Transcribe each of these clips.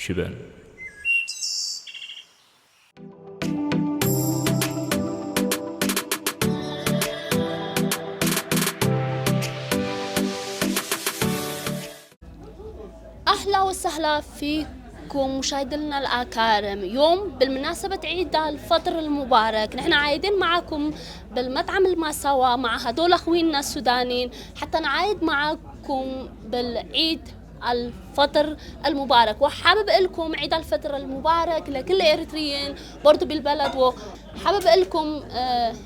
شبان. أهلا وسهلا فيكم مشاهدينا الأكارم. يوم بالمناسبة عيد الفطر المبارك نحن عايدين معكم بالمطعم الماساوا مع هدول أخوينا السودانيين حتى نعايد معكم بالعيد الفطر المبارك. وحابب لكم عيد الفطر المبارك لكل الإريتريين برضو بالبلد، وحابب لكم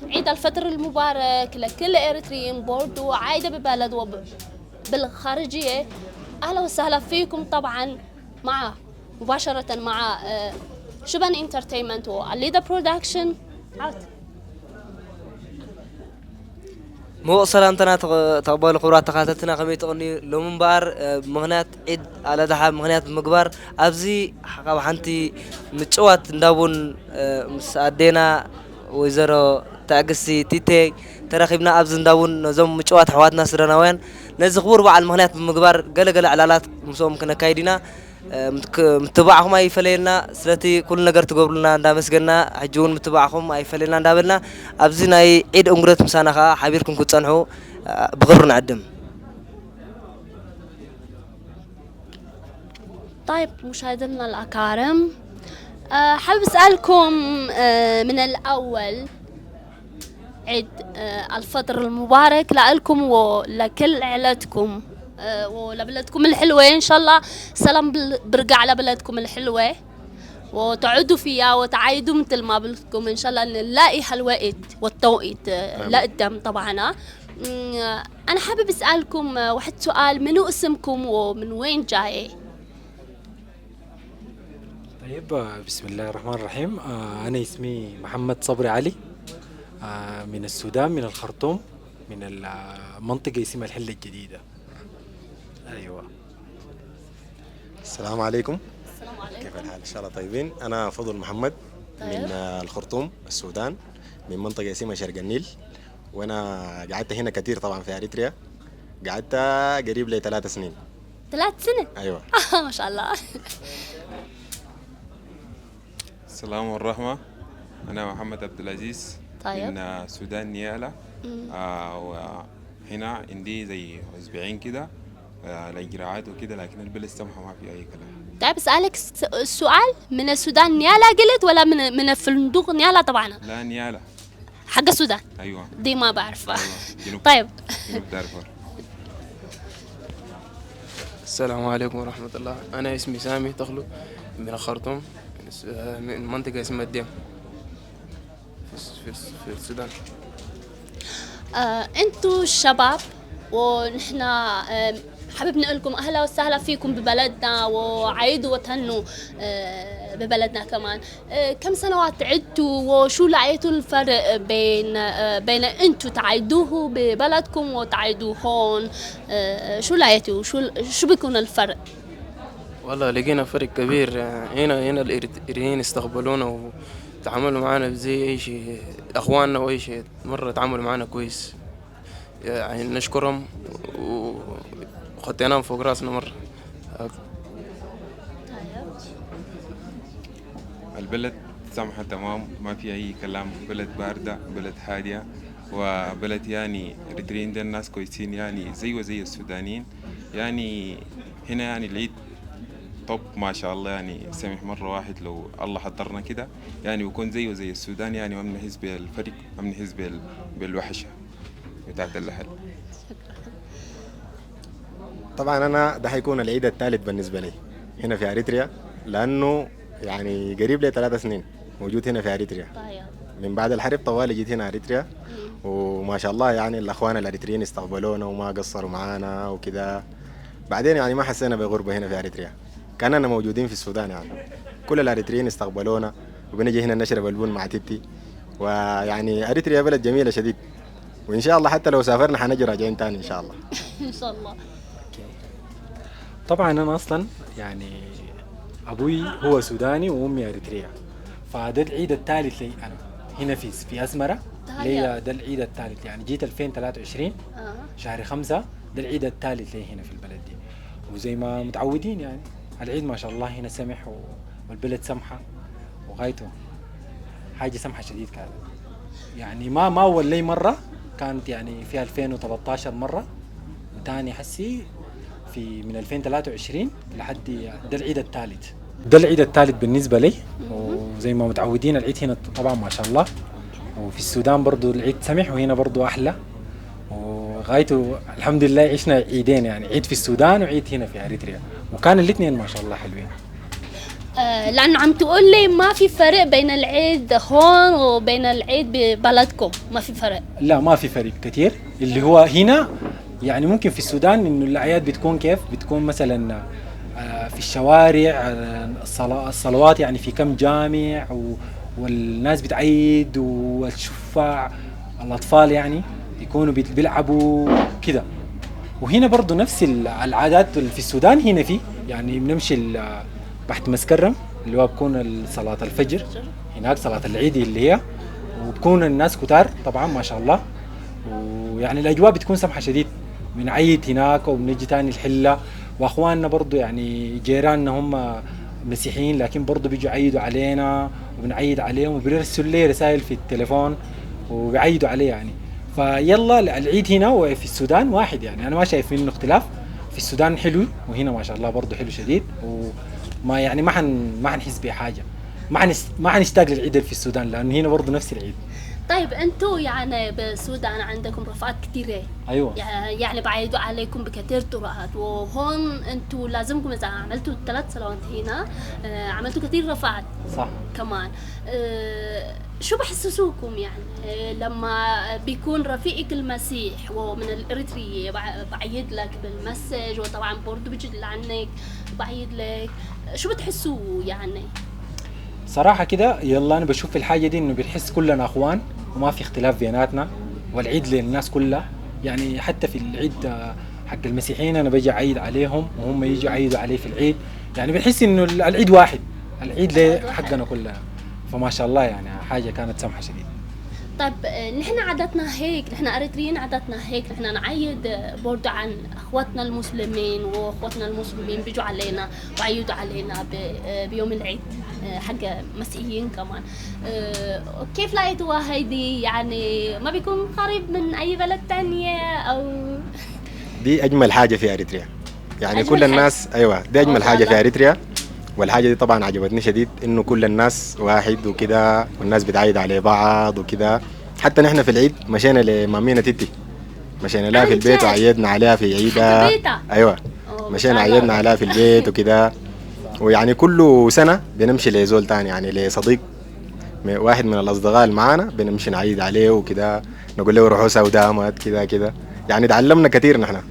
عيد الفطر المبارك لكل الإريتريين برضو عايدة ببلد وبالخارجية. أهلا وسهلا فيكم طبعا مع مباشرة مع شبان Entertainment والليدا Production. عود ምዉቕ ሰላምታና ተቐበሉ ክቡራት ተኸታተልትና፣ ከመይ ትቕንዩ? ሎሚ እምበኣር ብምኽንያት ዒድ ኣልኣድሓ ምኽንያት ብምግባር ኣብዚ ካብ ሓንቲ ምጭዋት እንዳቡን ምስ ኣዴና ወይዘሮ ትዕግስቲ ቲቴ ተረኺብና። ኣብዚ እንዳቡን ነዞም ምጭዋት ኣሕዋትና ሱዳናውያን ነዚ ክቡር በዓል ምኽንያት ብምግባር ገለገለ ዕላላት ምስኦም ክነካይድ ኢና። ምትባዕኹም ኣይፈለየና። ስለቲ ኩሉ ነገር ትገብሩልና እንዳመስገና ሕጂ እውን ምትባዕኹም ኣይፈለየና እንዳበልና ኣብዚ ናይ ዒድ እንጉደት ምሳና ከዓ ሓቢርኩም ክትፀንሑ ብክብሪ ንዕድም። طيب مشاهدينا الأكارم، حابب أسألكم من الأول عيد الفطر المبارك لكم ولكل عيلتكم ولبلدكم الحلوة. إن شاء الله سلام برجع على بلدكم الحلوة وتعودوا فيها وتعايدوا مثل ما بدكم. إن شاء الله نلاقي هالوقت والتوقيت لقدام طبعا. أنا حابب أسألكم واحد سؤال، منو اسمكم ومن وين جاي؟ طيب، بسم الله الرحمن الرحيم. أنا اسمي محمد صبري علي، من السودان، من الخرطوم، من المنطقة اسمها الحلة الجديدة. أيوة. السلام عليكم. السلام عليكم. كيف الحال؟ إن شاء الله طيبين. أنا فضل محمد من الخرطوم السودان، من منطقة اسمها شرق النيل، وأنا قعدت هنا كثير طبعا في أريتريا، قعدت قريب لي 3 سنين. 3 سنين؟ أيوة. ما شاء الله. السلام والرحمة، أنا محمد عبد العزيز. طيب. من السودان نيالا. وهنا عندي زي أسبوعين كده، الإجراءات وكده، لكن البلد سمحة ما في أي كلام. طيب أسألك السؤال، من السودان نيالا قلت ولا من الفندق نيالا؟ طبعا لا، نيالا حق السودان. أيوة. دي ما بعرفها. أيوة. جنوب. طيب. جنوب دارفور. السلام عليكم ورحمة الله، أنا اسمي سامي تخلو من الخرطوم، من منطقة اسمها الديم في السودان. انتو الشباب ونحن حابب نقول لكم اهلا وسهلا فيكم ببلدنا، وعيدوا وتهنوا ببلدنا كمان. كم سنوات عدتوا وشو لقيتوا الفرق بين انتو تعيدوه ببلدكم وتعيدوه هون؟ شو لقيتوا؟ شو بيكون الفرق؟ والله لقينا فرق كبير. هنا الإريتريين استقبلونا وتعاملوا معنا زي أي شيء، أخواننا وأي شيء، مرة تعاملوا معنا كويس، نشكرهم وخطيناهم فوق راسنا مرة. البلد سمحة تمام، ما في أي كلام، بلد باردة، بلد هادية، وبلد إريتريين ده الناس كويسين، زي وزي السودانيين. هنا العيد طب ما شاء الله، سمح مرة واحد لو الله حضرنا كده بيكون زيه زي السودان، ما بنحس بالفرق، ما بنحس بالوحشة بتاعت الأهل. طبعا أنا ده حيكون العيد الثالث بالنسبة لي هنا في أريتريا، لأنه قريب لي 3 سنين موجود هنا في أريتريا. من بعد الحرب طوالي جيت هنا أريتريا، وما شاء الله الأخوان الأريتريين استقبلونا وما قصروا معانا وكده. بعدين ما حسينا بغربة هنا في أريتريا، كاننا موجودين في السودان، كل الأريتريين استقبلونا وبنجي هنا نشرب البن مع تيتي. ويعني أريتريا بلد جميلة شديد، وإن شاء الله حتى لو سافرنا حنجي راجعين تاني إن شاء الله. إن شاء الله. طبعا أنا أصلا أبوي هو سوداني وأمي أريتريا، فده العيد الثالث لي أنا هنا في أسمرة. ليا ده العيد الثالث، جيت 2023 شهر 5، ده العيد الثالث لي هنا في البلد دي، وزي ما متعودين العيد ما شاء الله هنا سمح والبلد سمحه وغايته حاجة سمحه شديد كانت. يعني ما اول لي مرة كانت، يعني في 2013 مرة، وتاني حسي في من 2023 لحد ده العيد الثالث. ده العيد الثالث بالنسبة لي، وزي ما متعودين العيد هنا طبعا ما شاء الله، وفي السودان برضو العيد سمح وهنا برضو احلى، وغايته الحمد لله عشنا عيدين، يعني عيد في السودان وعيد هنا في اريتريا، وكان الاثنين ما شاء الله حلوين. لانه عم تقول لي ما في فرق بين العيد هون وبين العيد ببلدكم، ما في فرق؟ لا ما في فرق كثير. اللي هو هنا يعني ممكن في السودان انه الاعياد بتكون كيف؟ بتكون مثلا في الشوارع، الصلوات يعني في كم جامع، والناس بتعيد، والشفع الاطفال يعني يكونوا بيلعبوا كده. وهنا برضو نفس العادات اللي في السودان هنا في، يعني بنمشي بحت مسكرم اللي هو بكون صلاة الفجر هناك، صلاة العيد اللي هي، وبكون الناس كتار طبعا ما شاء الله، ويعني الاجواء بتكون سمحة شديد. بنعيد هناك وبنجي تاني الحلة، واخواننا برضو يعني جيراننا هم مسيحيين لكن برضو بيجوا يعيدوا علينا وبنعيد عليهم، وبيرسلوا لي رسائل في التليفون وبيعيدوا علي يعني. فيلا العيد هنا وفي السودان واحد، يعني انا ما شايف منه اختلاف. في السودان حلو وهنا ما شاء الله برضو حلو شديد، وما يعني ما حنحس بحاجة، ما حنشتاق للعيد في السودان لانه هنا برضو نفس العيد. طيب انتوا يعني بالسودان عندكم رفقات كثيرة. ايوه. يعني بعيدوا عليكم بكثير طرقات، وهون انتوا لازمكم اذا عملتوا 3 سنوات هنا عملتوا كثير رفقات. صح. كمان شو بحسسوكم يعني لما بيكون رفيقك المسيح ومن الاريتريه بعيد لك بال message، وطبعا برضه بيجي لعنك بعيد لك، شو بتحسوا يعني؟ صراحة كده يلا أنا بشوف الحاجة دي إنه بنحس كلنا أخوان وما في اختلاف بيناتنا، والعيد للناس كلها يعني. حتى في العيد حق المسيحيين أنا بجي أعيد عليهم وهم يجوا يعيدوا علي في العيد، يعني بنحس إنه العيد واحد، العيد حقنا كلنا، فما شاء الله يعني حاجة كانت سمحة شديد. طيب نحن عاداتنا هيك، نحن أريتريين عاداتنا هيك، نحن نعيد برضه عن اخواتنا المسلمين، واخواتنا المسلمين بيجوا علينا وعيدوا علينا بيوم العيد حق مسيحيين كمان. كيف لقيتوها هيدي؟ يعني ما بيكون قريب من اي بلد تانية او دي اجمل حاجة في اريتريا يعني كل الناس. ايوه دي اجمل حاجة في اريتريا، والحاجة دي طبعا عجبتني شديد، انه كل الناس واحد وكده، والناس بتعيد على بعض وكده. حتى نحن في العيد مشينا لمامينا تيتي، مشينا لها في البيت وعيدنا عليها في عيدها. ايوه مشينا عيدنا عليها في البيت وكده. ويعني كل سنة بنمشي لزول تاني، يعني لصديق واحد من الاصدقاء اللي معانا بنمشي نعيد عليه وكده، نقول له روحوا سودامت كده كده. يعني تعلمنا كثير نحن،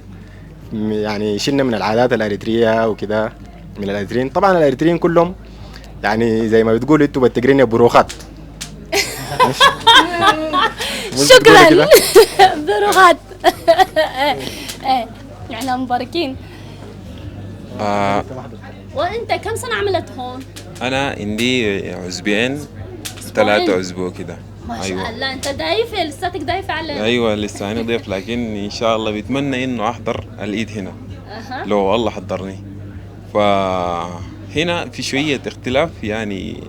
يعني شلنا من العادات الاريتريه وكده من الاريتريين. طبعا الاريتريين كلهم يعني زي ما بتقولوا انتوا بالتجرينيا بروخات. شكرا. بروخات. احنا مباركين. وانت كم سنة عملت هون؟ انا عندي عزبين، 3 أسبوع كده. ما شاء الله. انت ضيف، لساتك ضيف علينا. ايوه لسه انا ضيف، لكن ان شاء الله بتمنى انه احضر العيد هنا. لو الله حضرني. فهنا في شوية اختلاف يعني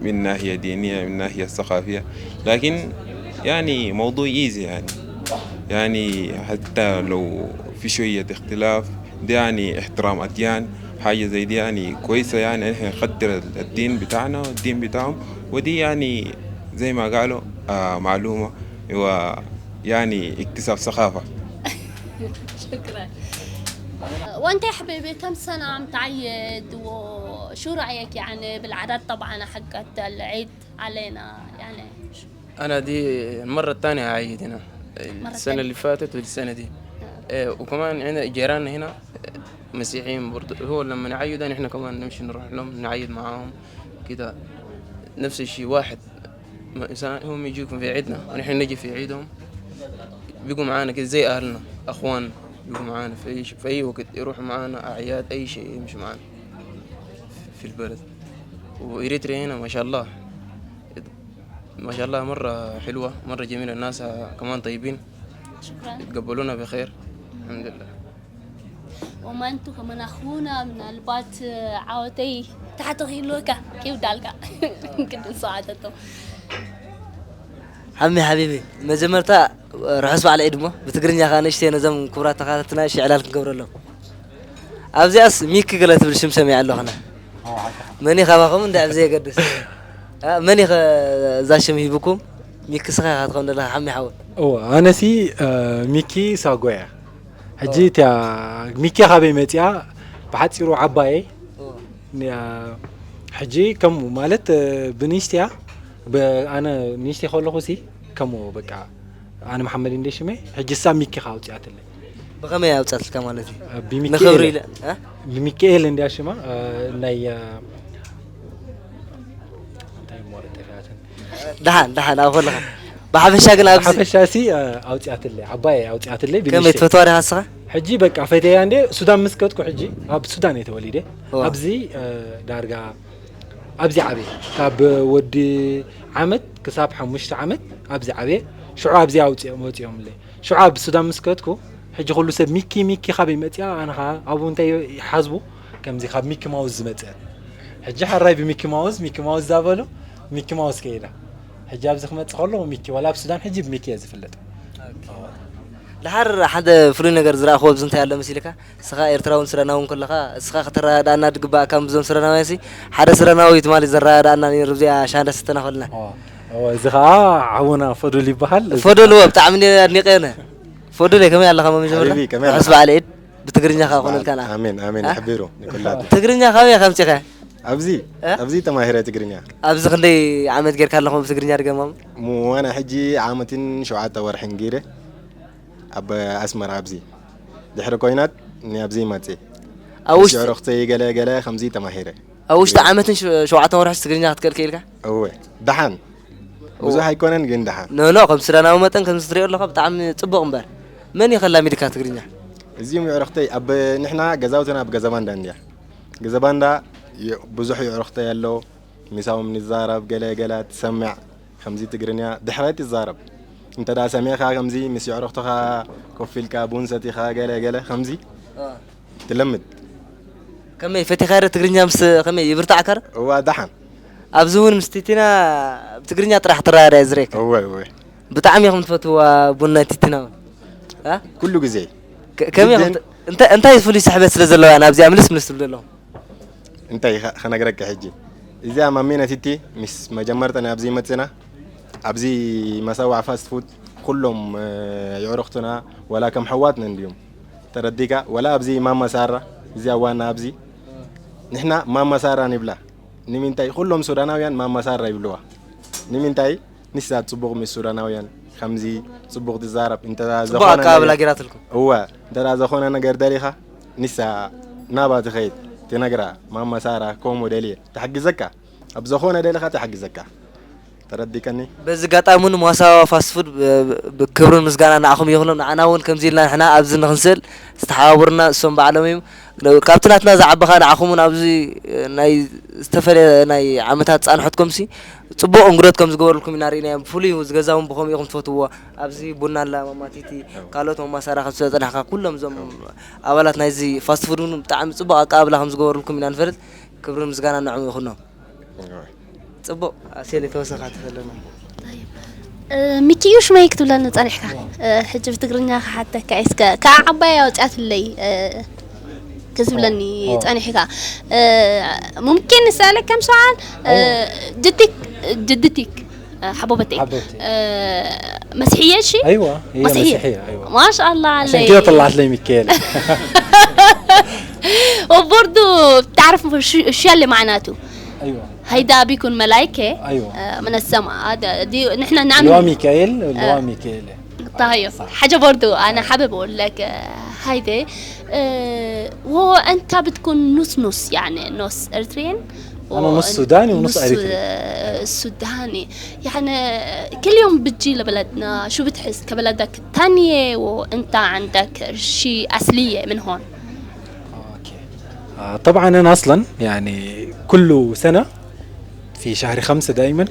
من ناحية دينية، من ناحية ثقافية، لكن يعني موضوع ايزي يعني حتى لو في شوية اختلاف دي يعني احترام أديان، حاجة زي دي يعني كويسة، يعني احنا نقدر الدين بتاعنا والدين بتاعهم، ودي يعني زي ما قالوا معلومة ويعني اكتساب ثقافة. شكرا. وانت يا حبيبي كم سنة عم تعيد، وشو رأيك يعني بالعادات طبعا حقت العيد علينا؟ يعني انا دي المرة الثانية اعيد هنا، السنة اللي فاتت والسنة دي. وكمان عندنا جيراننا هنا مسيحيين برضه، هو لما نعيد نحن كمان نمشي نروح لهم نعيد معاهم كده، نفس الشيء واحد. هم يجوكم في عيدنا ونحن نجي في عيدهم، بيجوا معانا كده زي اهلنا، اخوان، بيجوا معانا في اي وقت، يروحوا معانا اعياد، اي شيء يمشوا معانا في البلد. وإريتريا هنا ما شاء الله ما شاء الله مرة حلوة، مرة جميلة، الناس كمان طيبين. شكرا. يتقبلونا بخير الحمد لله. وما انتو كمان اخونا من البات عاوتي تحت غيلوكا كيف دالكا كنت سعادته ሓሚ ሓቢቢ መጀመርታ ርሑስ በዓል ዒድ እሞ ብትግርኛ ከዓ ንእሽተይ ነዞም ክቡራት ተኸታተልትና ሽዕላል ክንገብረሎም ኣብዚኣስ ሚኪ ገለ ትብል ሽም ሰሚዐ ኣለኹ ኣነ መን ካባኹም እንዳ ብዘየገድስ መን እዛ ሽም ሂብኩም ሚኪ ስኻ ኢኻ ትኸውን ዘለኻ ሓሚ ሓወ እወ ኣነሲ ሚኪ ሳጎያ ሕጂ እቲያ ሚኪ ካበይ መፅያ ብሓፂሩ ዓባየይ ሕጂ ከምኡ ማለት ብንእሽትያ ኣነ ንእሽተይ ከለኹ ሲ ከምኡ በቃ ኣነ መሓመድ እንደ ሽመ ሕጂ እሳ ሚኪ ካ ኣውፅኣትለይ ብኸመይ ኣውፃትልካ ማለት እዩ ብሚካኤል ንኽብሪ ኢለ ብሚካኤል እንድያ ሽማ ናይ እንታይ እሞ ጠፊኣትኒ ድሓን ድሓን ኣብ ከለኻ ብሓፈሻ ግን ኣብዚ ሓፈሻ ሲ ኣውፅኣትለይ ዓባየ ኣውፅኣትለይ ከመይ ብንእሽተይ ትፈትዋ ዲኻ ንስኻ ሕጂ በቃ ፈተያ እንደ ሱዳን ምስ ከድኩ ሕጂ ኣብ ሱዳን እየ ተወሊደ ኣብዚ ዳርጋ ኣብዚ ዓበየ ካብ ወዲ ዓመት ክሳብ 5 ዓመት ኣብዚ ዓበየ ሽዑ ኣብዚ ኣውፅኦም ወፂኦምለይ ሽዑ ኣብ ሱዳን ምስ ከድኩ ሕጂ ኩሉ ሰብ ሚኪ ሚኪ ካበይ መፅያ ኣነ ከዓ ኣብኡ እንታይ ይሓስቡ ከምዚ ካብ ሚኪ ማውዝ ዝመፅአት ሕጂ ሓራይ ብሚኪ ማውዝ ሚኪ ማውዝ ዛበሉ ሚኪ ማውዝ ከይዳ ሕጂ ኣብዚ ክመፅእ ከለኹ ሚኪ ዋላ ኣብ ሱዳን ሕጂ ብሚኪ እየ ዝፍለጥ ድሓር ሓደ ፍሉይ ነገር ዝረኣኽዎ ኣብዚ እንታይ ኣሎ መሲልካ እስኻ ኤርትራውን ሱዳናውን ከለኻ እስኻ ከተረዳእና ድግባእካ ብዞም ሱዳናውያን ሲ ሓደ ሱዳናዊ ትማሊ ዘረዳእና ነይሩ እዚኣ ሻንዳ ስተና ከለና እዚ ከዓ ዓውና ፈዱል ይበሃል ፈዱል ብጣዕሚ ኣድኒቀ ኣነ ፈዱል ከመይ ኣለኻ መጀመርታ حبيبي ከመይ ርሑስ ኣለኻ? በዓል ዒድ ብትግርኛ ካ ኮነልካ ንዓ ኣሜን ኣሜን ይሕቢሩ ንኩላቱ ትግርኛ ካበይ ከምፂኸ ኣብዚ ኣብዚ ተማሂረ ትግርኛ ኣብዚ ክንደይ ዓመት ጌርካ ኣለኹም ብትግርኛ ድገሞም ዋና ሕጂ ዓመትን 7 ወርሕን ገይረ ኣብ ኣስመራ ኣብዚ ድሕሪ ኮይናት ኣብዚ መፅእ ኣብ ውሽጢ ዕሩኽተይ ገለ ገለ ከምዚ ተማሂረ ኣብ ውሽጢ ዓመትን 7 ወርሒ ትግርኛ ክትክእል ክኢልካ እወ ደሓን ብዙሕ ኣይኮነን ግን ደሓን no no ከም ሱዳናዊ መጠን ከምዚ ትሪኦ ኣለኻ ብጣዕሚ ፅቡቅ እምበር መን ይኸላሚድካ ትግርኛ እዚኦም ይዕሩኽተይ ኣብ ንሕና ገዛውትና ኣብ ገዘባንዳ እንድያ ገዘባንዳ ብዙሕ ይዕሩኽተይ ኣሎ ምሳኦም ንዛረብ ገለ ገለ ትሰምዕ ከምዚ ትግርኛ ድሕረት ይዛረብ እንተ ዳ ሰሚዕካ ከምዚ ምስ ይዕሩኽትኻ ኮፍ ኢልካ ቡን ሰቲኻ ገለ ገለ ከምዚ ትለምድ ከመይ ፈቲኻ ረ ትግርኛ ምስ ከመይ ይብርታዕካ ረ እዋ ደሓን ኣብዚ እውን ምስ ቲቲና ብትግርኛ ጥራሕ ትረዳእ እየ ዝርእየካ እወ እወ ብጣዕሚ ኢኹም ትፈትዋ ቡና ቲቲና እውን ኩሉ ግዜ ከመይ ኢኹም እንታይ ፍሉይ ስሕበት ስለ ዘለዋ ናብዚኣ ምልስ ምልስ ትብሉ ኣለኹም እንታይ ከነግረካ ሕጂ እዚኣ ማሚና ቲቲ ምስ መጀመርታ ኣብዚ መፅና ኣብዚ መሰዋዕ fast food ኩሎም ይዕሩኽትና ወላ ከም ሕዋትና እንድዮም ተረዲካ ወላ ኣብዚ ማማ ሳራ እዚኣ ዋና ኣብዚ ንሕና ማማ ሳራ ንብላ ንምንታይ ኩሎም ሱዳናውያን ማማ ሳራ ይብልዋ ንምንታይ ንሳ ፅቡቕ ምስ ሱዳናውያን ከምዚ ፅቡቕ ትዛረብ እንተ ፅቡቅ ኣቀባብላ ጌራትልኩም እወ እንተ ዝኾነ ነገር ደሊኻ ንሳ ናባ ትኸይድ ትነግራ ማማ ሳራ ከምኡ ደልየ ትሕግዘካ ኣብ ዝኾነ ደሊኻ ትሕግዘካ ተረዲከኒ በዚ ኣጋጣሚ እውን መዋሳዋ fast food ብክብርን ምስጋና ንዓኹም ይኹሎም ንዓና እውን ከምዚ ኢልና ንሕና ኣብዚ ንክንስእል ዝተሓባበሩና እሶም ባዕሎም እዮም ካብቲ ናትና ዝዓበኻ ንዓኹም እውን ኣብዚ ናይ ዝተፈለየ ናይ ዓመታት ፃንሖትኩም ሲ ፅቡቅ እንግዶት ከም ዝገበሩልኩም ኢና ርኢናዮም ፍሉይ ዝገዛ እውን ብከምኡ ኢኹም ትፈትውዎ ኣብዚ ቡና ኣላ ማማ ቲቲ ካልኦት ማማ ሳራ ከም ስለፀናሕካ ኩሎም እዞም ኣባላት ናይዚ fast food እውን ብጣዕሚ ፅቡቅ ኣቀባብላ ከም ዝገበሩልኩም ኢና ንፈልጥ ክብርን ምስጋና ንዕሙ ይኹኖም ፅቡቅ ኣሴል ተወሰኻ ትፈለና طيب ሚኪዩ ሽመይ ክትብለኒ ፀኒሕካ ሕጂ ብትግርኛ ክሓተካ እስከ ከዓ ዓባይ ኣውፅኣትለይ ክትብለኒ ፀኒሕካ ممكن نسألك كم سؤال؟ جدك جدتك حبوبتك حبوبتي. مسيحية شيء؟ ايوه هي مسيحية. مسيحيه ايوه ما شاء الله عشان عليك كده طلعت لي ميكيل وبرضه بتعرف شو اللي معناته ايوه هيدا بيكون ملايكة ايوه من السماء هذا دي نحن اللي هو نعمل ميكائيل اللي هو ميكائيل طيب صح. حاجة برضو أنا حابب أقول لك هيدي وهو أنت بتكون نص نص يعني نص إريتريان أنا نص سوداني ونص نص أريتري. سوداني يعني كل يوم بتجي لبلدنا شو بتحس كبلدك الثانية وأنت عندك شيء أصلية من هون؟ okay طبعا انا اصلا يعني كل سنه في شهر 5 دائما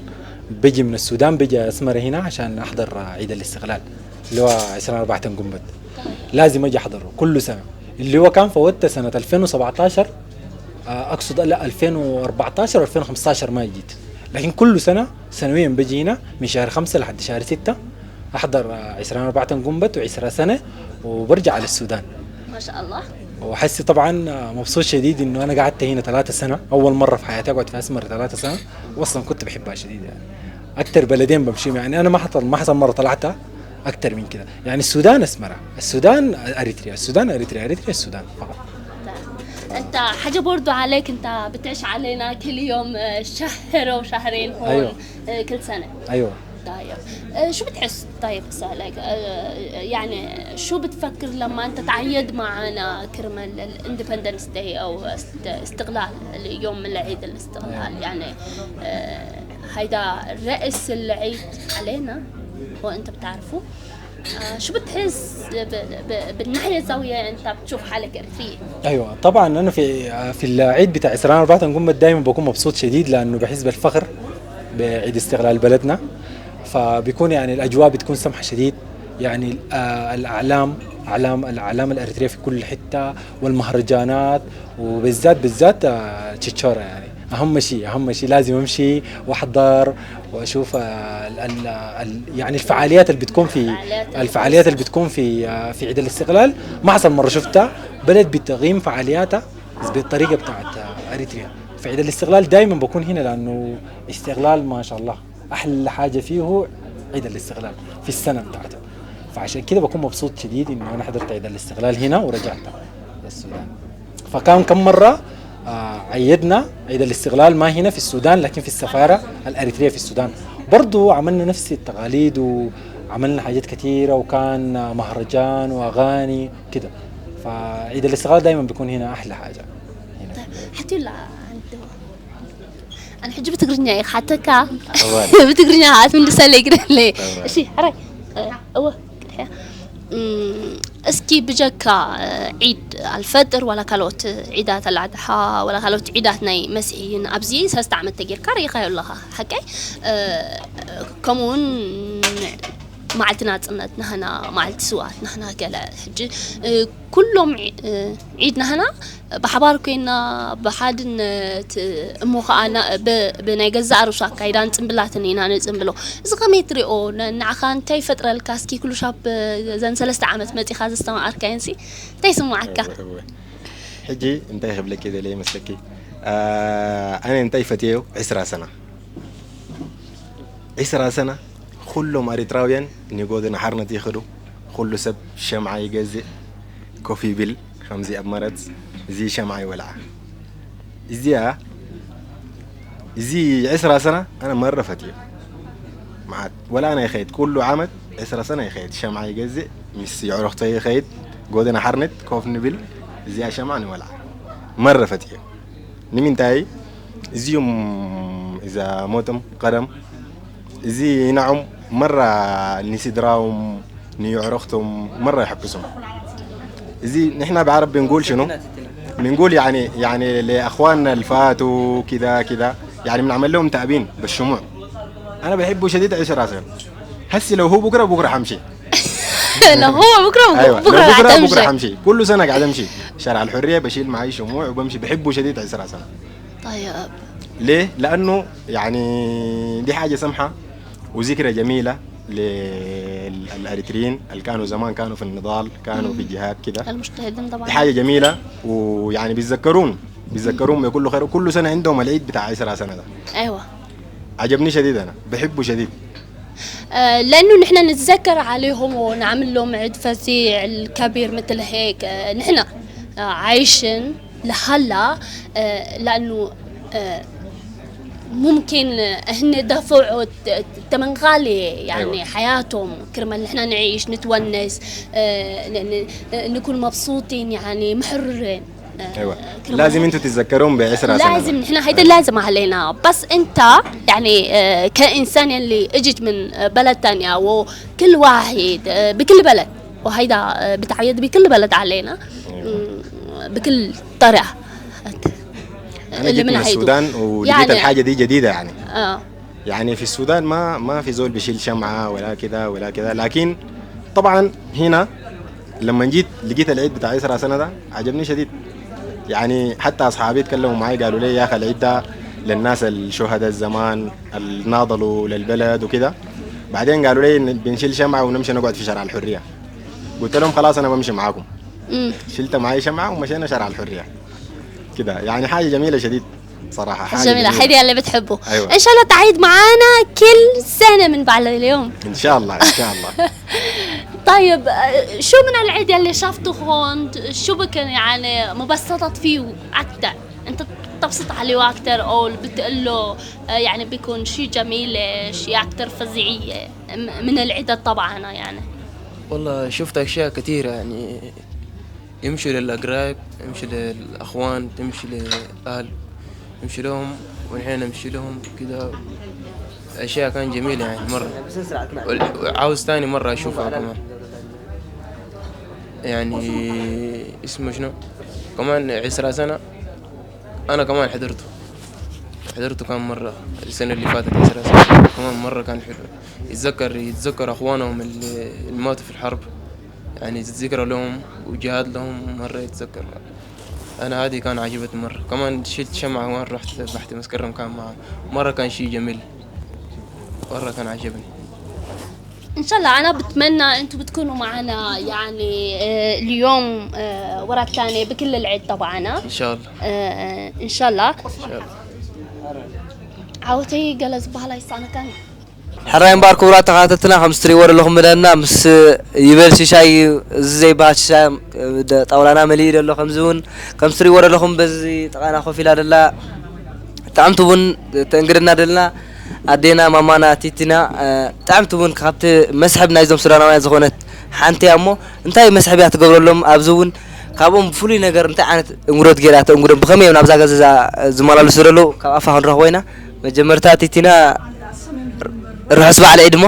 بجي من السودان بجي اسمر هنا عشان احضر عيد الاستقلال اللي هو 24 قنبت لازم اجي احضره كل سنه اللي هو كان فوتت سنة 2017، اقصد لا 2014 و2015 ما جيت، لكن كل سنة سنويا بجي هنا من شهر 5 لحد شهر 6 احضر 24 قنبت و10 سنة وبرجع على السودان. ما شاء الله. وحسي طبعا مبسوط شديد انه انا قعدت هنا 3 سنة، اول مرة في حياتي اقعد في اسمر 3 سنة، واصلا كنت بحبها شديد يعني. اكثر بلدين بمشي يعني انا ما حصل مرة طلعت اكثر من كده يعني، السودان اسمره، السودان اريتريا، السودان اريتريا، اريتريا السودان فقط. انت حاجة برضو عليك، انت بتعيش علينا كل يوم شهر وشهرين هون. أيوة. كل سنة. ايوه. طيب شو بتحس؟ طيب اسالك يعني شو بتفكر لما انت تعيد معنا كرمال ال Independence Day او استقلال اليوم العيد الاستقلال؟ يعني هيدا رأس العيد علينا وانت بتعرفه، شو بتحس بالناحية الزاوية انت بتشوف حالك اريترية؟ ايوه طبعا انا في العيد بتاع 24 قمة دائما بكون مبسوط شديد، لانه بحس بالفخر بعيد استقلال بلدنا، فبيكون يعني الاجواء بتكون سمحه شديد يعني، الاعلام الاعلام الاريتريه في كل حتة والمهرجانات، وبالذات بالذات تشيتشورا يعني اهم شيء لازم امشي واحضر واشوف يعني الفعاليات اللي بتكون في الفعاليات اللي بتكون في عيد الاستقلال. ما حصل مرة شفتها بلد بتقيم فعالياتها بالطريقة بتاعت اريتريا في عيد الاستقلال. دائما بكون هنا لانه استقلال ما شاء الله احلى حاجة فيه عيد الاستقلال في السنة بتاعته، فعشان كده بكون مبسوط شديد انه انا حضرت عيد الاستقلال هنا ورجعت للسودان. فكان كم مرة عيدنا عيد الاستقلال ما هنا في السودان لكن في السفارة الاريتريه في السودان، برضو عملنا نفس التقاليد وعملنا حاجات كثيرة، وكان مهرجان واغاني كده. فعيد الاستقلال دائما بيكون هنا احلى حاجة هنا. طيب حتى لا انا حجي بتقرنيا حتى بتقرنيا عاد من سالي لي شي حراي هو اسكي بجاكا عيد الفطر ولا كالوت عيدات الأضحى ولا كالوت عيدات ناي مسيحيين أبزي ساستعمل تجير كاري خير الله حكي كمون معلتنا تصنت نحنا معلت سوات نحنا كلا حجي كلهم عيدنا هنا بحبار كنا بحد مخانا بنجزء عروسة كيدان تنبلاتني أنا نتنبلو إذا قمت ريو نعخان تاي فترة الكاسكي كل شاب زن سلست عامت متي خاز استمع أركانسي تاي سمعك حجي انت قبل كده ليه مسلكي أنا انتي فتيو 10 سنة 10 سنة كلهم أريتراويان نيقود نحرنا تيخدو كله سب شمعة يجزء كوفي بيل 5 أبمرت زي شمعة يولع زي 10 سنة أنا مرة فتية معاد ولا أنا يخيط كله عمد 10 سنة يخيط شمعة يجزء مس عرختي يخيط قودنا حرنت كوف نبيل زي شمعة نولع مرة فتية نمين تاي زيهم إذا موتم قدم زي نعم مرة نسيدراهم نيعرختهم مرة يحبسهم زي نحن بعرب بنقول شنو؟ بنقول يعني لأخواننا اللي فاتوا كذا كذا يعني بنعمل لهم تأبين بالشموع. أنا بحبه شديد 10 سنة هسي لو هو بكرة بكرة حمشي لو هو بكرة أيوة. بكرة بكرة حمشي كل سنة قاعد أمشي شارع الحرية بشيل معي شموع وبمشي بحبه شديد 10 سنة. طيب ليه؟ لأنه يعني دي حاجة سمحة وذكرى جميلة للأريتريين اللي كانوا زمان كانوا في النضال كانوا في الجهاد كده المجتهدين طبعا. دي حاجة جميلة ويعني بيتذكرون بكل خير وكل سنة عندهم العيد بتاع 10 سنة ده. أيوة عجبني شديد أنا بحبه شديد لأنه نحن نتذكر عليهم ونعمل لهم عيد فظيع الكبير مثل هيك. نحن عايشين لهلا لأنه ممكن هن دفعوا ثمن غالي يعني. أيوة. حياتهم كرمال نحن نعيش نتونس نكون مبسوطين يعني محررين. أيوة. لازم انتوا تتذكرون ب10 سنة لازم نحن هيدا لازم علينا. بس انت يعني كإنسان اللي اجت من بلد ثانية وكل واحد بكل بلد وهيدا بتعيد بكل بلد علينا. أيوة. بكل طريقة. أنا جيت من السودان ولقيت يعني الحاجة دي جديدة يعني. يعني في السودان ما في زول بيشيل شمعة ولا كذا ولا كذا، لكن طبعا هنا لما جيت لقيت العيد بتاع عسرة سنة ده عجبني شديد. يعني حتى اصحابي تكلموا معي قالوا لي يا اخي العيد ده للناس الشهداء الزمان اللي ناضلوا للبلد وكده. بعدين قالوا لي إن بنشيل شمعة ونمشي نقعد في شارع الحرية. قلت لهم خلاص انا بمشي معاكم. شلت معي شمعة ومشينا شارع الحرية كده. يعني حاجة جميلة شديد صراحة، حاجة جميلة، حلو اللي بتحبه. أيوة. ان شاء الله تعيد معانا كل سنة من بعد اليوم ان شاء الله ان شاء الله. طيب شو من العيد اللي شفته هون شو بكن يعني مبسطت فيه اكثر؟ انت بتبسط عليه اكثر او بتقول له يعني بيكون شيء جميل، شيء اكثر فظيعيه من العيد طبعا يعني؟ والله شفت أشياء كثيرة، يعني يمشوا للأقرايب، يمشوا للأخوان، تمشي للأهل، يمشي لهم ونحن نمشي لهم كده. أشياء كان جميلة يعني مرة، وعاوز تاني مرة أشوفها كمان. يعني اسمه شنو كمان 10 سنة أنا كمان حضرته كان مرة السنة اللي فاتت 10 سنة كمان مرة كان حلو. يتذكر أخوانهم اللي ماتوا في الحرب، يعني ذكرى لهم وجهاد لهم مرة يتذكر. أنا هذه كان عجبتني مرة. كمان شلت شمعة وين رحت بحت مسكرم كان معه مرة، كان شيء جميل مرة كان عجبني. إن شاء الله أنا بتمنى أنتم بتكونوا معنا يعني اليوم ورا الثاني بكل العيد طبعا. إن شاء الله. إن شاء الله. إن شاء الله. عاوتي جلس بهلا يصانكن ሕራይ እምበር ክቡራት ተኸታተልትና ከም እትሪእዎ ዘለኹም መደብና ምስ ይበል ሽሻይ እዚ ዘይበሃል ሽሻይ ጣውላና መሊኡ ዘሎ፣ ከምዚ እውን ከም እትሪእዎ ዘለኹም በዚ ጥቓና ኮፍ ኢላ ዘላ ጣዕምቲ እውን ተእንግድና ዘለና ኣዴና ማማና ቲቲና ጣዕምቲ እውን ካብቲ መስሕብ ናይዞም ሱዳናውያን ዝኾነት ሓንቲ እያ። እሞ እንታይ መስሕብ እያ ትገብረሎም? ኣብዚ እውን ካብኦም ፍሉይ ነገር እንታይ ዓይነት እንግዶት ጌራ ተእንግዶም፣ ብኸመይ እዮም ናብዛ ገዛ ዝመላለሱ ዘለዉ ካብ ኣፋ ክንረኽቦ ኢና። መጀመርታ ቲቲና ርሑስ በዓል ዒድ። እሞ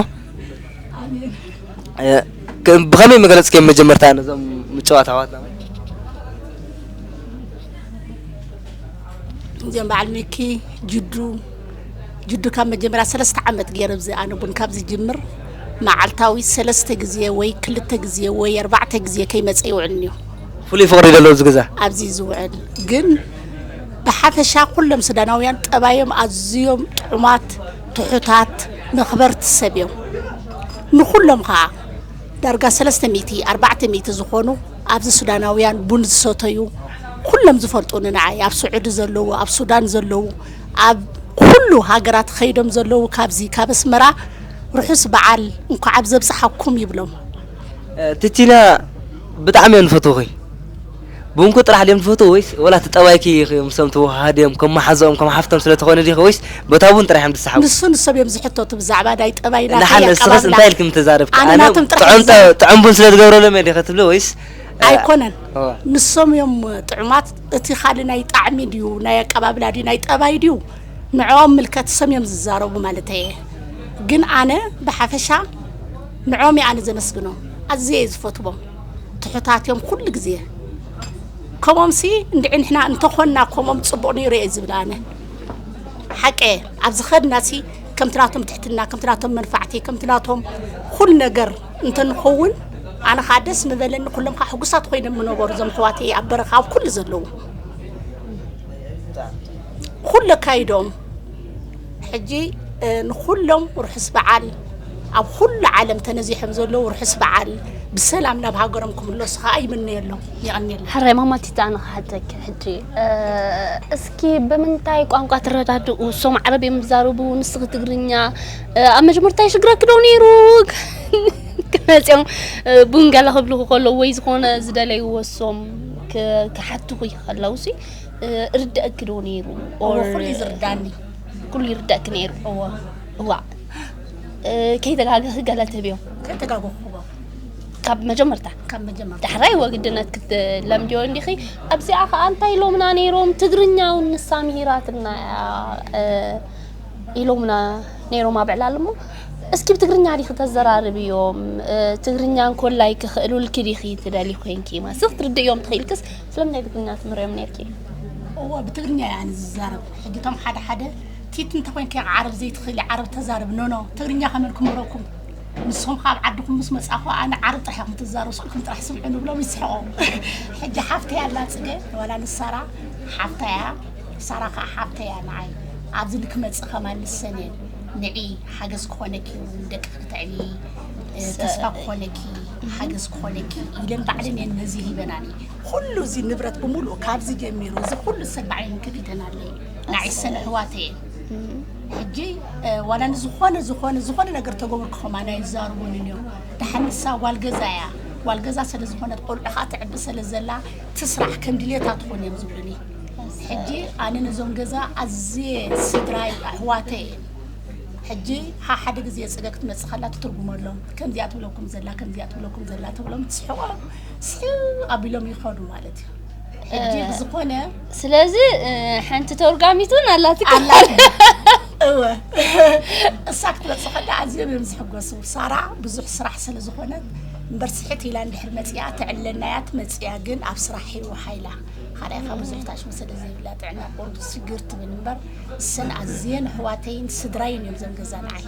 ብኸመይ መገለፅከዮም መጀመርታ ነዞም ምፅዋት ኣሕዋትና? እዚኦም በዓል ሚኪ ጅዱ ጅዱ ካብ መጀመርያ 3 ዓመት ገይረ ብዚ ኣነ ቡን ካብ ዝጅምር መዓልታዊ 3 ግዜ ወይ 2 ግዜ ወይ 4 ግዜ ከይመፀ ይውዕልኒ እዩ። ፍሉይ ፍቅሪ ዘለዎ እዚ ገዛ ኣብዚ ዝውዕል። ግን ብሓፈሻ ኩሎም ሱዳናውያን ጠባዮም ኣዝዮም ጥዑማት፣ ትሑታት፣ መኽበርቲ ሰብ እዮም። ንኩሎም ከዓ ዳርጋ 300 400 ዝኾኑ ኣብዚ ሱዳናውያን ቡን ዝሰተዩ ኩሎም ዝፈልጡኒ ንዓይ፣ ኣብ ስዑዲ ዘለዉ፣ ኣብ ሱዳን ዘለዉ፣ ኣብ ኩሉ ሃገራት ከይዶም ዘለዉ ካብዚ ካብ ኣስመራ ርሑስ በዓል እንኳዕ ኣብ ዘብፅሓኩም ይብሎም። ቲቲና ብጣዕሚ እዮም ዝፈትውኺ። ብንኩ ጥራሕ ድዮም ዝፈትው ወይስ ወላ ተጠባይኪ ምሶም ተዋሃድዮም ከም ማሓዝኦም ከም ሓፍቶም ስለ ትኾነ ዲኺ ወይስ በታ ቡን ጥራሕ እዮም ዝሰሓቡ? ንሱ ንሶም እዮም ዝሕተቱ ብዛዕባ ናይ ጠባይና። ንሓን ንስኽስ እንታይ ኢልክም ተዛረብኪ? ኣነ ናቶም ጥራሕ ጥዑም ቡን ስለ ዝገብረሎም እየ ዲኺ ትብሊ ወይስ? ኣይኮነን፣ ንሶም እዮም ጥዑማት። እቲ ካልእ ናይ ጣዕሚ ድዩ ናይ ኣቀባብላ ድዩ ናይ ጠባይ ድዩ ንዕኦም ምልከት እሶም እዮም ዝዛረቡ ማለት እየ። ግን ኣነ ብሓፈሻ ንዕኦም እየ ኣነ ዘመስግኖም፣ ኣዝየ እየ ዝፈትዎም። ትሑታት እዮም ኩሉ ግዜ። ከምኦም ሲ እንድዒ ንሕና እንተኾንና ከምኦም ፅቡቕ ነይሩ እየ ዝብል ኣነ። ሓቀ ኣብዚ ኸድና ሲ ከምቲ ናቶም ትሕትና፣ ከምቲ ናቶም መንፋዕቲ፣ ከምቲ ናቶም ኩሉ ነገር እንተንኸውን ኣነ ከዓ ደስ ምበለኒ። ኩሎም ከዓ ሕጉሳት ኮይኖም ምነበሩ እዞም ኣሕዋተይ ኣብ በረኻ ኣብ ኩሉ ዘለዉ ኩሉ ኣካይዶም። ሕጂ ንኩሎም ርሑስ በዓል፣ ኣብ ኩሉ ዓለም ተነዚሖም ዘለዉ ርሑስ በዓል፣ ብሰላም ናብ ሃገሮም ክምለሱ ከዓ ይምነየሎም። ይቐኒየሎም። ሕራይ ማማ ቲታ፣ ኣነ ክሓተክ ሕጂ እስኪ ብምንታይ ቋንቋ ትረዳድኡ? እሶም ዓረብ እዮም ዝዛረቡ፣ ንስኺ ትግርኛ። ኣብ መጀመርታ ይሽግረክ ዶ ነይሩ ክመፅኦም ቡን ገለ ክብልኩ ከለዉ ወይ ዝኾነ ዝደለይዎ እሶም ክሓትኹ ከለዉ ሲ እርድአክ ዶ ነይሩ? እዎ፣ ኩሉ እዩ ዝርዳእኒ። ኩሉ ይርዳእክ ነይሩ? እዎ። እዋ ከይተጋገኺ ገለ ትህብዮም? ከይተጋገኽዎ። ካብ መጀመርታ? ካብ መጀመርታ። ዳሕራይ ወግድነት ክትለምድዮ እንዲኺ። ኣብዚኣ ከዓ እንታይ ኢሎምና ነይሮም? ትግርኛ እውን ንሳ ምሂራትና ኢሎምና ነይሮም ኣብ ዕላል። እሞ እስኪ ብትግርኛ ዲኺ ተዘራርብዮም? ትግርኛ እንኮላይ ክኽእሉልኪ ዲኺ ትደሊ ኮንኪ ማስኽ ትርድእዮም ትኽኢልክስ ስለምንታይ ትግርኛ ትምህርዮም ነርኪ? እዎ፣ ብትግርኛ እየ ኣነ ዝዛረብ። ሕጂ እቶም ሓደ ሓደ ቲት እንተ ኮንከ ዓረብ ዘይትኽእሊ ዓረብ ተዛረብ፣ no no፣ ትግርኛ ከመን ክምህረኩም። ንስኹም ካብ ዓድኩም ምስ መፃኹ ኣነ ዓረብ ጥራሕ ኢኹም ትዛረቡ ስኢልኩም ጥራሕ ስምዑ ንብሎም ይስሕቆም። ሕጂ ሓፍተይ ኣላ ፅገ ዋላ ንሳራ ሓፍታ እያ፣ ሳራ ከዓ ሓፍተይ እያ ንዓይ። ኣብዚ ንክመፅእ ከማ ንሰን እየን ንዒ ሓገዝ ክኾነኪ ንደቂ ክትዕብዪ ተስፋ ክኾነኪ ሓገዝ ክኾነኪ ኢለን ባዕለን እየን ነዚ ሂበናኒ። ኩሉ እዚ ንብረት ብምሉእ ካብዚ ጀሚሩ እዚ ኩሉ ሰብ ባዕለን ከፊተናለይ ንዓይ ሰን ኣሕዋተይ እየን። ሕጂ ዋላ ንዝኾነ ዝኾነ ዝኾነ ነገር ተገበርኩ ከማን ኣይዛረቡንን እዮም። ድሓን ንሳ ጓል ገዛ እያ፣ ጓል ገዛ ስለ ዝኾነት ቆልዑ ከዓ ትዕቢ ስለ ዘላ ትስራሕ ከም ድሌታ ትኾን እዮም ዝብሉኒ። ሕጂ ኣነ ነዞም ገዛ ኣዝየ ስድራይ ኣሕዋተይ እየን። ሕጂ ሓደ ግዜ ፅገ ክትመፅእ ከላ ትትርጉመሎም፣ ከምዚኣ ትብለኩም ዘላ ከምዚኣ ትብለኩም ዘላ ትብሎም፣ ትስሕቆም ስሕቅ ኣቢሎም ይኸዱ ማለት እዩ። ሕጂ ብዝኾነ ስለዚ ሓንቲ ተርጓሚት እውን ኣላትክ። እወ፣ እሳ ክትመፅእ ከላ ኣዝዮም እዮም ዝሕጎሱ። ሳራ ብዙሕ ስራሕ ስለ ዝኾነት እምበር ስሕት ኢላ እንድሕር መፅያ ትዕለና እያ ትመፅያ፣ ግን ኣብ ስራሕ እዩ ሓይላ። ካልኣይ ካብ ብዙሕ ታሽሙ ስለ ዘይብላ ጥዕና ቁርብ ሽግር ትብል እምበር እሰን ኣዝየን ኣሕዋተይን ስድራይን እዮም ዘም ገዛ ንዓይ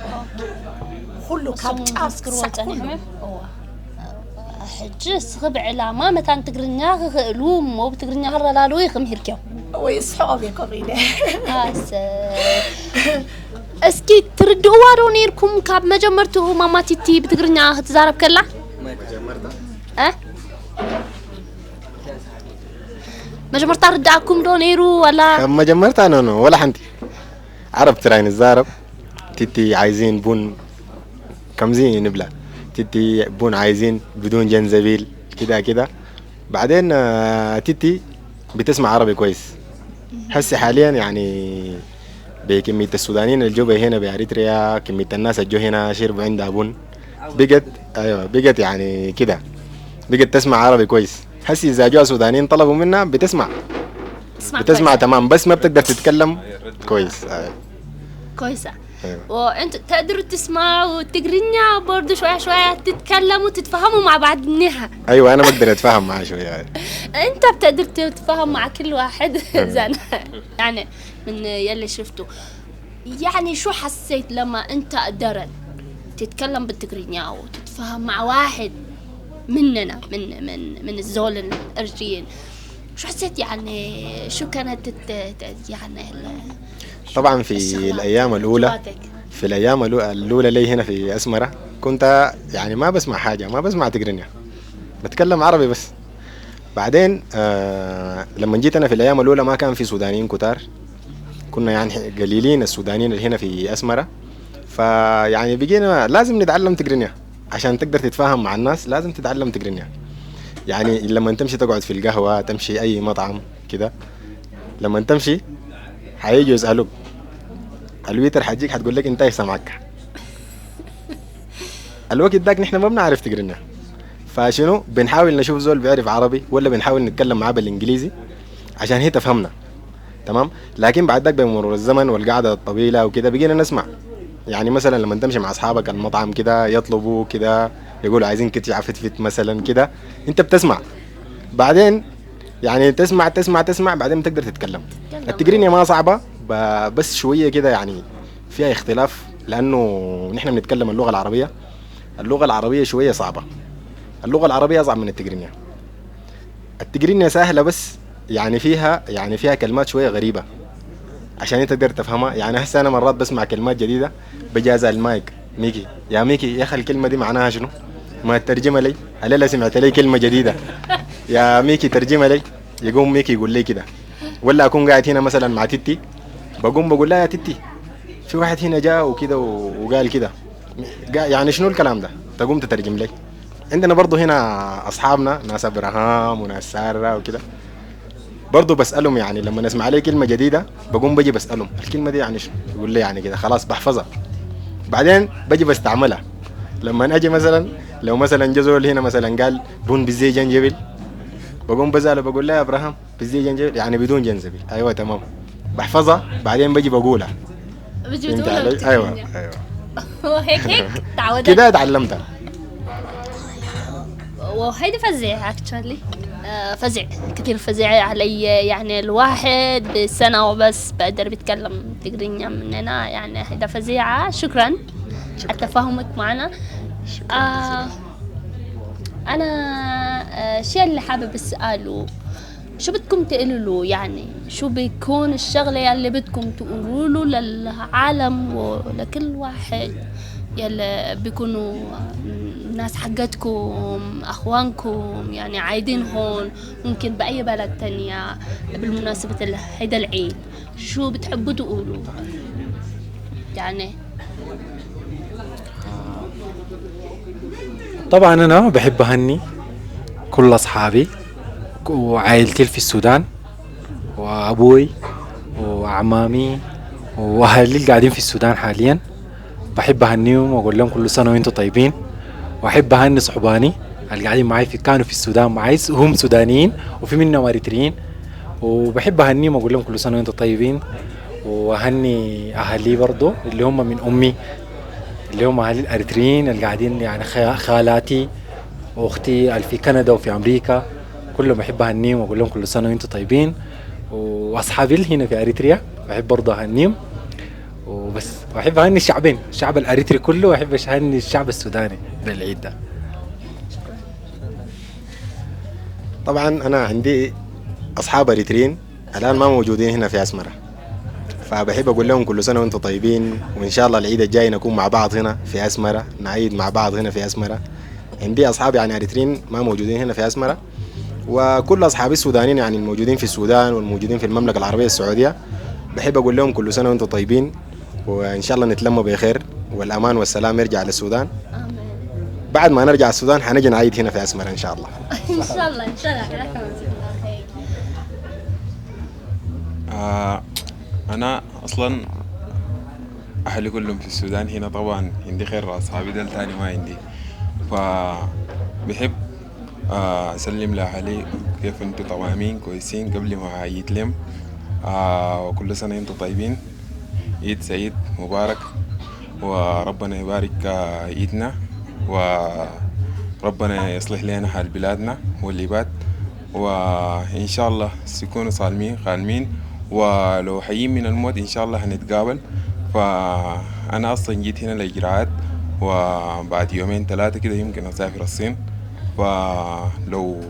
ኩሉ ካብ ጫፍ ምስክርዎ ክሳዕ ኩሉ። ፀኒሖም እዮም። ሕጂ እስኺ ብዕላማ መታን ትግርኛ ክኽእሉ እሞ ብትግርኛ ክረዳድኡ ኢኹም ሂርክዮም። ወይ ስሕቆም እየ ከምኡ ኢለ። እስኪ ትርድእዋ ዶ ነይርኩም ካብ መጀመርትኡ ማማ ቲቲ ብትግርኛ ክትዛረብ ከላ? እ መጀመርታ ርዳእኩም ዶ ነይሩ ዋላ? ካብ መጀመርታ no no ولا ሓንቲ። ዓረብ ጥራይ ንዛረብ። ቲቲ عايزين ቡን ከምዚ ንብላ፣ ቲቲ ቡን عايزين بدون جنزبيل كده كده. بعدين تيتي بتسمع عربي كويس هسي حاليا، يعني بكمية السودانيين اللي جو هنا بأريتريا، كمية الناس اللي جو هنا شربوا عندها بن، بقت ايوه بقت يعني كده بقت تسمع عربي كويس. هسي اذا جو سودانيين طلبوا منها بتسمع. تسمع بتسمع. كويس. تمام، بس ما بتقدر تتكلم كويس. كويسة. أيوة. وانتوا تقدروا تسمعوا تجرينيا برضو شوية شوية، تتكلموا تتفهموا مع بعض منها؟ ايوه، انا بقدر اتفاهم معاه شويه. انت بتقدر تتفاهم مع كل واحد زين. يعني من يلي شفته، يعني شو حسيت لما انت قدرت تتكلم بالتجرينيا وتتفاهم مع واحد مننا من الزول الارجيين؟ شو حسيت؟ يعني شو كانت يعني طبعا في الشغلات الايام الاولى جواتك؟ في الايام الاولى لي هنا في اسمره كنت يعني ما بسمع حاجه، ما بسمع تجرينيا، بتكلم عربي بس. بعدين لما جيت انا في الايام الاولى ما كان في سودانيين كتار، كنا يعني قليلين السودانيين اللي هنا في اسمره، فيعني بقينا لازم نتعلم تجرينيا عشان تقدر تتفاهم مع الناس، لازم تتعلم تجرينيا. يعني لما تمشي تقعد في القهوة، تمشي أي مطعم كده، لما تمشي حييجوا يسألوك، ال waiter حيجيك حتقول لك انت سمعك. الوقت ذاك نحن ما بنعرف تجرينيا، فشنو بنحاول نشوف زول بيعرف عربي ولا بنحاول نتكلم معاه بالانجليزي عشان هي تفهمنا، تمام. لكن بعد ذاك بمرور الزمن والقعده الطويله وكده بقينا نسمع. يعني مثلا لما تمشي مع اصحابك المطعم كده يطلبوا كده يقولوا عايزين كتشع فتفت مثلا كده، انت بتسمع، بعدين يعني تسمع تسمع تسمع، بعدين بتقدر تتكلم. التجرينيا ما صعبه، بس شويه كده يعني فيها اختلاف، لانه نحن بنتكلم اللغه العربيه، اللغه العربيه شويه صعبه، اللغه العربيه اصعب من التجرينيا. التجرينيا سهله بس يعني فيها كلمات شويه غريبه عشان انت تقدر تفهمها. يعني هسه انا مرات بسمع كلمات جديده بجي اسال مايك، ميكي يا ميكي يا اخي الكلمه دي معناها شنو؟ ما ترجمها لي، الليله سمعت لي كلمه جديده يا ميكي ترجمها لي. يقوم ميكي يقول لي كده. ولا اكون قاعد هنا مثلا مع تيتي، بقوم بقول لها يا تيتي في واحد هنا جاء وكده وقال كده، يعني شنو الكلام ده؟ تقوم تترجم لي. عندنا برضو هنا اصحابنا ناس ابراهام وناس ساره وكده، برضو بسالهم، يعني لما نسمع عليه كلمه جديده بقوم بجي بسالهم الكلمه دي يعني شنو؟ يقول لي يعني كده، خلاص بحفظها، بعدين بجي بستعملها. لما اجي مثلا لو مثلا جا زول هنا مثلا قال بون بزي جنجبيل، بقوم بساله بقول له يا ابراهام بزي جنجبيل يعني بدون جنزبيل، ايوه تمام، بحفظها بعدين بجي بقولها. بتجي فهمت بتقولها علي؟ بالتجرينيا. ايوه. وهيك هيك تعودت. كده اتعلمتها. وهيدي فزع actually، فزع كثير فزع علي. يعني الواحد بسنة وبس بقدر بيتكلم تجرينيا مننا، يعني هيدا فزيعة. شكرا. على تفاهمك معنا. شكرا. أنا الشيء اللي حابب أسأله، شو بدكم تقولوا له؟ يعني شو بيكون الشغلة اللي بدكم تقولوا له للعالم ولكل واحد يلي بيكونوا ناس حقتكم، أخوانكم، يعني عايدين هون، ممكن بأي بلد تانية، بالمناسبة هيدا العيد شو بتحبوا تقولوا؟ يعني طبعا أنا بحب أهني كل أصحابي وعائلتي في السودان، وأبوي وأعمامي وأهلي اللي قاعدين في السودان حاليا. بحب أهنيهم وأقول لهم كل سنة وأنتم طيبين. وأحب أهني صحباني اللي قاعدين معي كانوا في السودان معي، هم سودانيين وفي منهم أريتريين، وبحب أهنيهم وأقول لهم كل سنة وأنتم طيبين. وأهني أهلي برضو اللي هم من أمي، اللي هم أهلي الأريتريين اللي قاعدين، يعني خالاتي وأختي اللي في كندا وفي أمريكا، كلهم بحب أهنيهم وأقول لهم كل سنة وأنتم طيبين. وأصحابي اللي هنا في أريتريا بحب برضو أهنيهم. وبس، وأحب أهني الشعبين، الشعب الأريتري كله، وأحب أهني الشعب السوداني بالعيد ده. طبعا أنا عندي أصحاب أريتريين الآن ما موجودين هنا في أسمرة، فبحب أقول لهم كل سنة وأنتم طيبين، وإن شاء الله العيد الجاي نكون مع بعض هنا في أسمرة، نعيد مع بعض هنا في أسمرة. عندي أصحاب يعني أريتريين ما موجودين هنا في أسمرة، وكل أصحابي السودانيين يعني الموجودين في السودان والموجودين في المملكة العربية السعودية، بحب أقول لهم كل سنة وأنتم طيبين، وإن شاء الله نتلم بخير، والأمان والسلام يرجع للسودان. آمين. بعد ما نرجع السودان حنجي نعيد هنا في أسمرة إن شاء الله. إن شاء الله، إن شاء الله. أنا أصلاً أهلي كلهم في السودان هنا، طبعاً عندي خير أصحابي دل تاني ما عندي، فبحب أسلم لأهلي كيف أنتوا تمامين كويسين قبل ما أعيد لهم، وكل سنة أنتوا طيبين، عيد سعيد مبارك، وربنا يبارك عيدنا، وربنا يصلح لنا حال بلادنا واللي وإن شاء الله سيكونوا صالمين غانمين، ولو حيين من الموت إن شاء الله هنتقابل. فأنا أصلا جيت هنا لإجراءات، وبعد يومين 3 كده يمكن أسافر الصين، فلو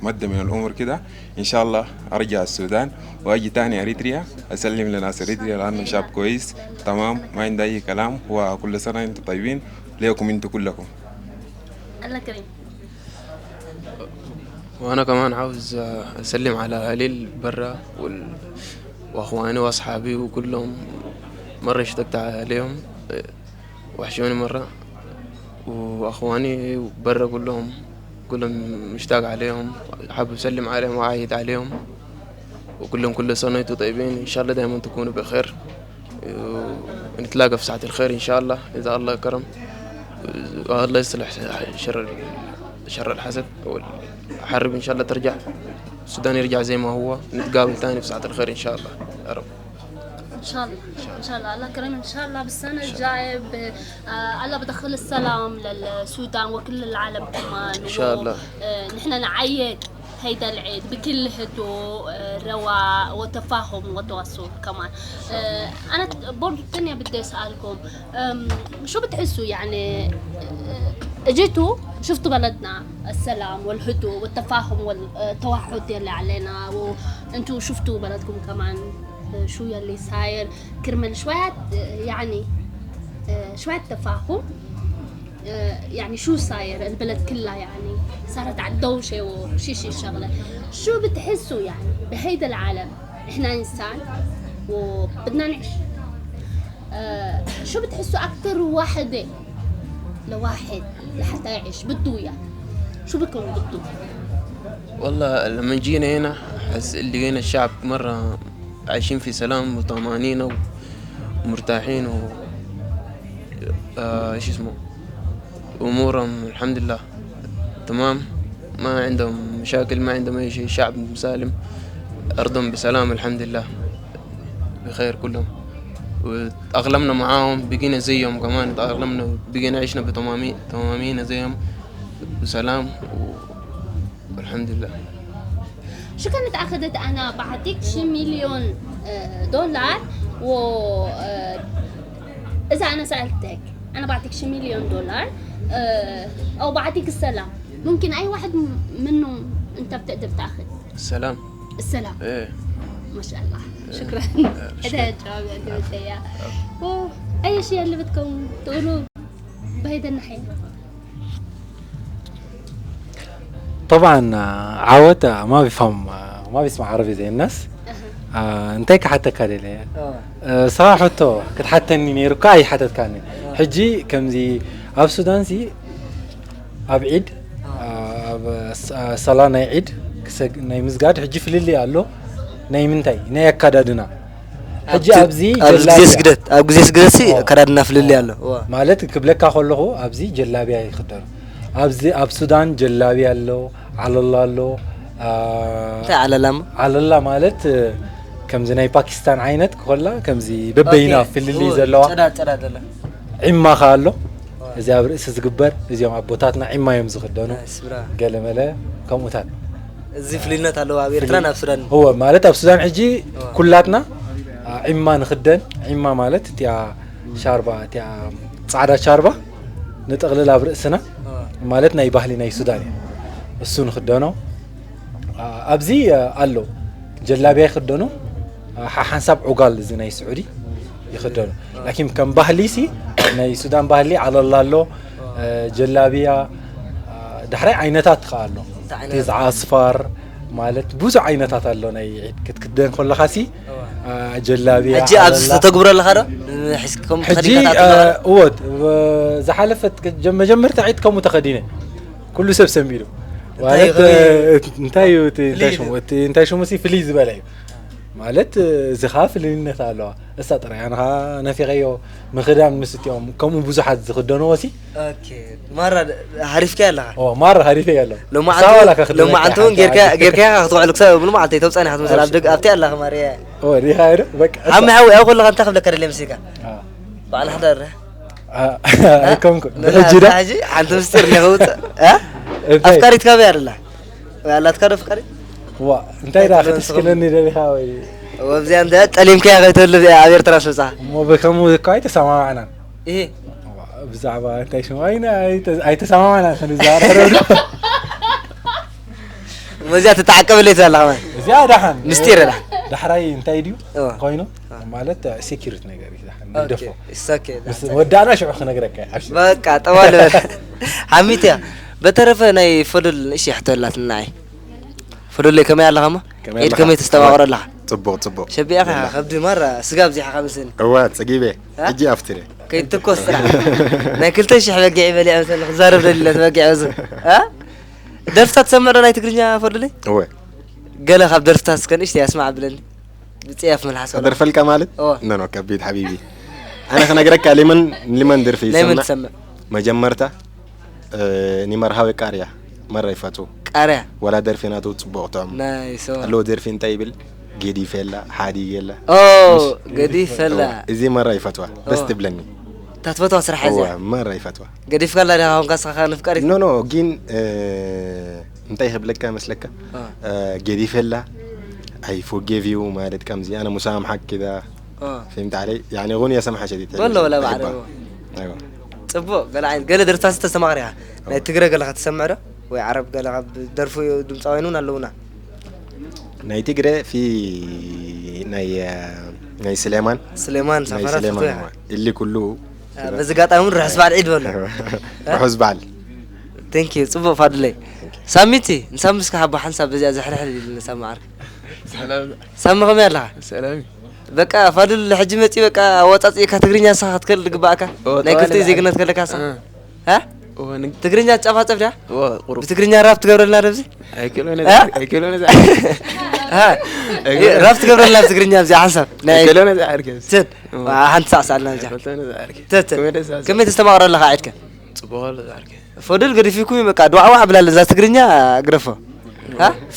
مدة من الأمور كده إن شاء الله أرجع السودان وأجي تاني أريتريا أسلم لناس أريتريا، لأنه شاب كويس تمام ما عنده أي كلام، وكل سنة أنتم طيبين ليكم أنتم كلكم. الله كريم. وأنا كمان عاوز أسلم على أهلي برا وأخواني وأصحابي وكلهم، مرة اشتقت عليهم وحشوني مرة، وأخواني برا كلهم مشتاق عليهم، حابب أسلم عليهم وأعيد عليهم، وكلهم كل سنة وأنتم طيبين إن شاء الله، دايما تكونوا بخير، ونتلاقى في ساعة الخير إن شاء الله إذا الله كرم، والله يصلح شر الحسد والحرب إن شاء الله، ترجع السودان يرجع زي ما هو، نتقابل تاني في ساعة الخير إن شاء الله يا رب. إن شاء الله، إن شاء الله، الله كريم إن شاء الله. بالسنة الجاية الله بدخل السلام للسودان وكل العالم كمان إن شاء الله. نحن نعيد هيدا العيد بكل هدوء، رواق وتفاهم وتواصل كمان. أنا برضو الثانية بدي أسألكم، شو بتحسوا يعني اجيتوا شفتوا بلدنا السلام والهدوء والتفاهم والتوحد يلي علينا، وانتوا شفتوا بلدكم كمان شو يلي صاير، كرمال شوية يعني شوية تفاهم، يعني شو صاير البلد كلها يعني صارت على الدوشة وشي شي شغلة. شو بتحسوا يعني بهيدا العالم؟ احنا انسان وبدنا نعيش، شو بتحسوا اكثر وحدة لواحد لحتى يعيش بده اياه؟ شو بكون بده؟ والله لما جينا هنا لقينا الشعب مرة عايشين في سلام وطمأنينة ومرتاحين و ايش اسمه امورهم الحمد لله تمام، ما عندهم مشاكل، ما عندهم اي شيء، شعب مسالم، ارضهم بسلام الحمد لله بخير كلهم، وتأقلمنا معاهم بقينا زيهم كمان، تأقلمنا بقينا عشنا بطمأنينة زيهم وسلام والحمد لله. شو كانت أخذت أنا بعطيك شي $1,000,000 و إذا أنا سألتك انا بعطيك شي مليون دولار او بعطيك السلام، ممكن اي واحد منهم انت بتقدر تاخذ؟ السلام. السلام. ايه. ما شاء الله، شكرا. هذا الجواب اللي بدي اياه. اي شيء اللي بدكم تقولوه بهيدا الناحية؟ طبعا عاود ما بيفهم، ما بيسمع عربي زي الناس. انتي كحتى كالي صراحة تو كتحتني نيرو كاي حتى كاني حجي كمزي اب سودان سي اب عيد اب صلاة ناي عيد ناي مسجد حجي فللي الله ناي منتاي ناي أكادادنا حجي أبزي جلابية سجدت أبزي سجدت سي أكادادنا فللي الله مالت قبلك أخلوه أبزي جلابية يخدر أبزي أب سودان جلابية الله على الله الله على الله على الله مالت كم زي باكستان عينت كلها كم زي ببينا في اللي زلوا عما خالو إذا رئيس زقبر إذا يوم أبوتاتنا عما يوم زخدانو قال ملا كم وتات زي فلينات على إيرتران أب سودان هو مالت أب سودان عجي كلاتنا عما نخدن عما مالت تيا شاربة تيا صعدة شاربة نتغللها برأسنا مالتنا يبهلي ناي سوداني السون خدانو أبزي قالوا جلابية يخدانو حنسب عقال زي ناي سعودي يخدانو لكن كان بهليسي ناي سودان بهلي على الله له جلابية دحري عينتات قالوا تزع أصفر مالت بوزع عينتات قالوا ناي كتكدن كل خاسي جلابية حجي أبز تتقبر الخرا حسكم حجي أود زحلفت جمرت عيدكم متخدينة كله سب سميلو مالت انتايو انتاي شو مسي فليز بلايو مالت زخاف اللي نتالوا السطر يعني ها نفيغيو من خدام مستيوم كم بزحات زخدنو وسي اوكي مره حريف كالا او مره حريف يلا لو ما لو ما عندهم غير غير كا خطوع لك سبب ما عطيتهم ثاني حتى مثلا عبدك ابتي الله ماريا او ري هاير بك عم هاوي اقول لك انت قبل كرلي مسيكا بعد حضر كم حجي حجي عند مستر نغوت ها افكاري تكابر لا ولا تكار افكاري هو انت راح تشكلني لي هاوي وبزي عند تعليم كي غيتول عبير تراش صح مو بكم كاي تسمعنا ايه بزعبا انت شو اين اي تسمعنا خنزار مزيا تتعقب لي تلا زيادة دحن مستير لا دحراي انت يديو كوينو مالت سيكيورتي نغير دحن ندفو اوكي بس ودانا شو خنغرك بقى طوال حميتيا بترفه ناي فضل شي حتولات ناي فضل كما يالله عيد كما تستواغر الله صبو صبو شبي اخي خبدي مره سقاب زي خمسين هو تسقيبه اجي افتري كيتكوس ناي كلت شي حبقي بلي مثلا خزارب لله تبقي عز ها درفتات تسمع ناي تግርኛ فضلي هو قال خاب درفتات سكن ايش اسمع بلني بتصيف من الحسن درفلك مالت نو نو كبيد حبيبي انا خنقرك لمن درفي لمن تسمع مجمرته نمرهاوي قاريا مرة يفاتو قاريا ولا درفيناتو تصبو طعم نايس لو درفين تايبل قدي فلا حادي يلا اوه قدي فلا زي مرة يفتوى بس تبلني تتفتوى صراحة هو مرة يفتوى قدي فلا لا هم قصة خانف قاري نو نو جين انت يهبلك مسلك قدي فلا اي فورجيف يو مالت كم زي انا مسامحك كذا فهمت علي يعني اغنية سمحة شديد والله ولا بعرف ايوه صبو قال عين قال درتاس تسمع ናይ ትግረ ገለ ክትሰምዕ ዶ ወይ ዓረብ ገለ ካብ ደርፉ ድምፃውያን ኣለውና ናይ ትግረ في ናይ سليمان سليمان سفرات اللي كله በዚ ጋጣሚ ርሑስ በዓል ዒድ በሎ ርሑስ በዓል ቴንክ ዩ ፅቡቅ ፋድለይ ሳሚቲ ንሳምስካ ሓቦ ሓንሳብ በዚኣ ዝሕልሕል ኢሉ ንሳሚ ዓርክ ሳሚ ከመይ ኣለኻ ሰላም በቃ ፋድል ሕጂ መፂ በቃ ኣወፃፂእካ ትግርኛ ንስኻ ክትክእል ዝግባእካ ናይ ክልቲኡ ዜግነት ከለካ ንስኻ ها ትግርኛ ትጫፋጨፍ ዲያ ብትግርኛ ራፕ ትገብረልና ደብዚ ራፕ ትገብረልና ብትግርኛ ብዚ ሓንሳብ ሓንቲ ሳዕሳዕልና ከመይ ተስተማቕረ ኣለኻ ዒድከ ፈድል ገዲፊኩም እዩ በቃ ድዋዕዋዕ ብላለ እዛ ትግርኛ ግረፎ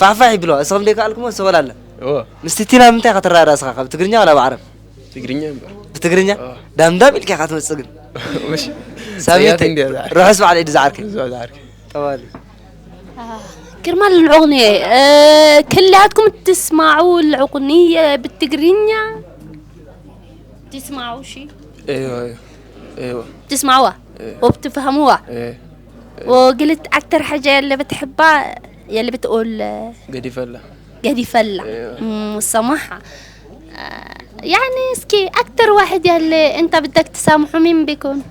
ፋሕፋሕ ይብልዋ እስኹም ደይከኣልኩሞ ስበል ኣለ ምስ ቲቲና ምንታይ ኢኻ ትረዳእ እስኻ ካብ ትግርኛ ወላ ብዓረብ ብትግርኛ ዳምዳም ኢልካ ኢኻ ትመፅእ ግን ساميتي روح اسمع العيد زعرك طوالي كرمال الأغنية كلياتكم تسمعوا الأغنية بالتجرينيا؟ تسمعوا شيء؟ ايوه ايوه. ايوه. بتسمعوها؟ إيه. وبتفهموها؟ ايه. وقلت اكتر حاجة اللي بتحبها يلي بتقول قدي فله. قدي فلة. أيوة. السماحة. يعني سكي أكتر واحد يلي أنت بدك تسامحه مين بيكون؟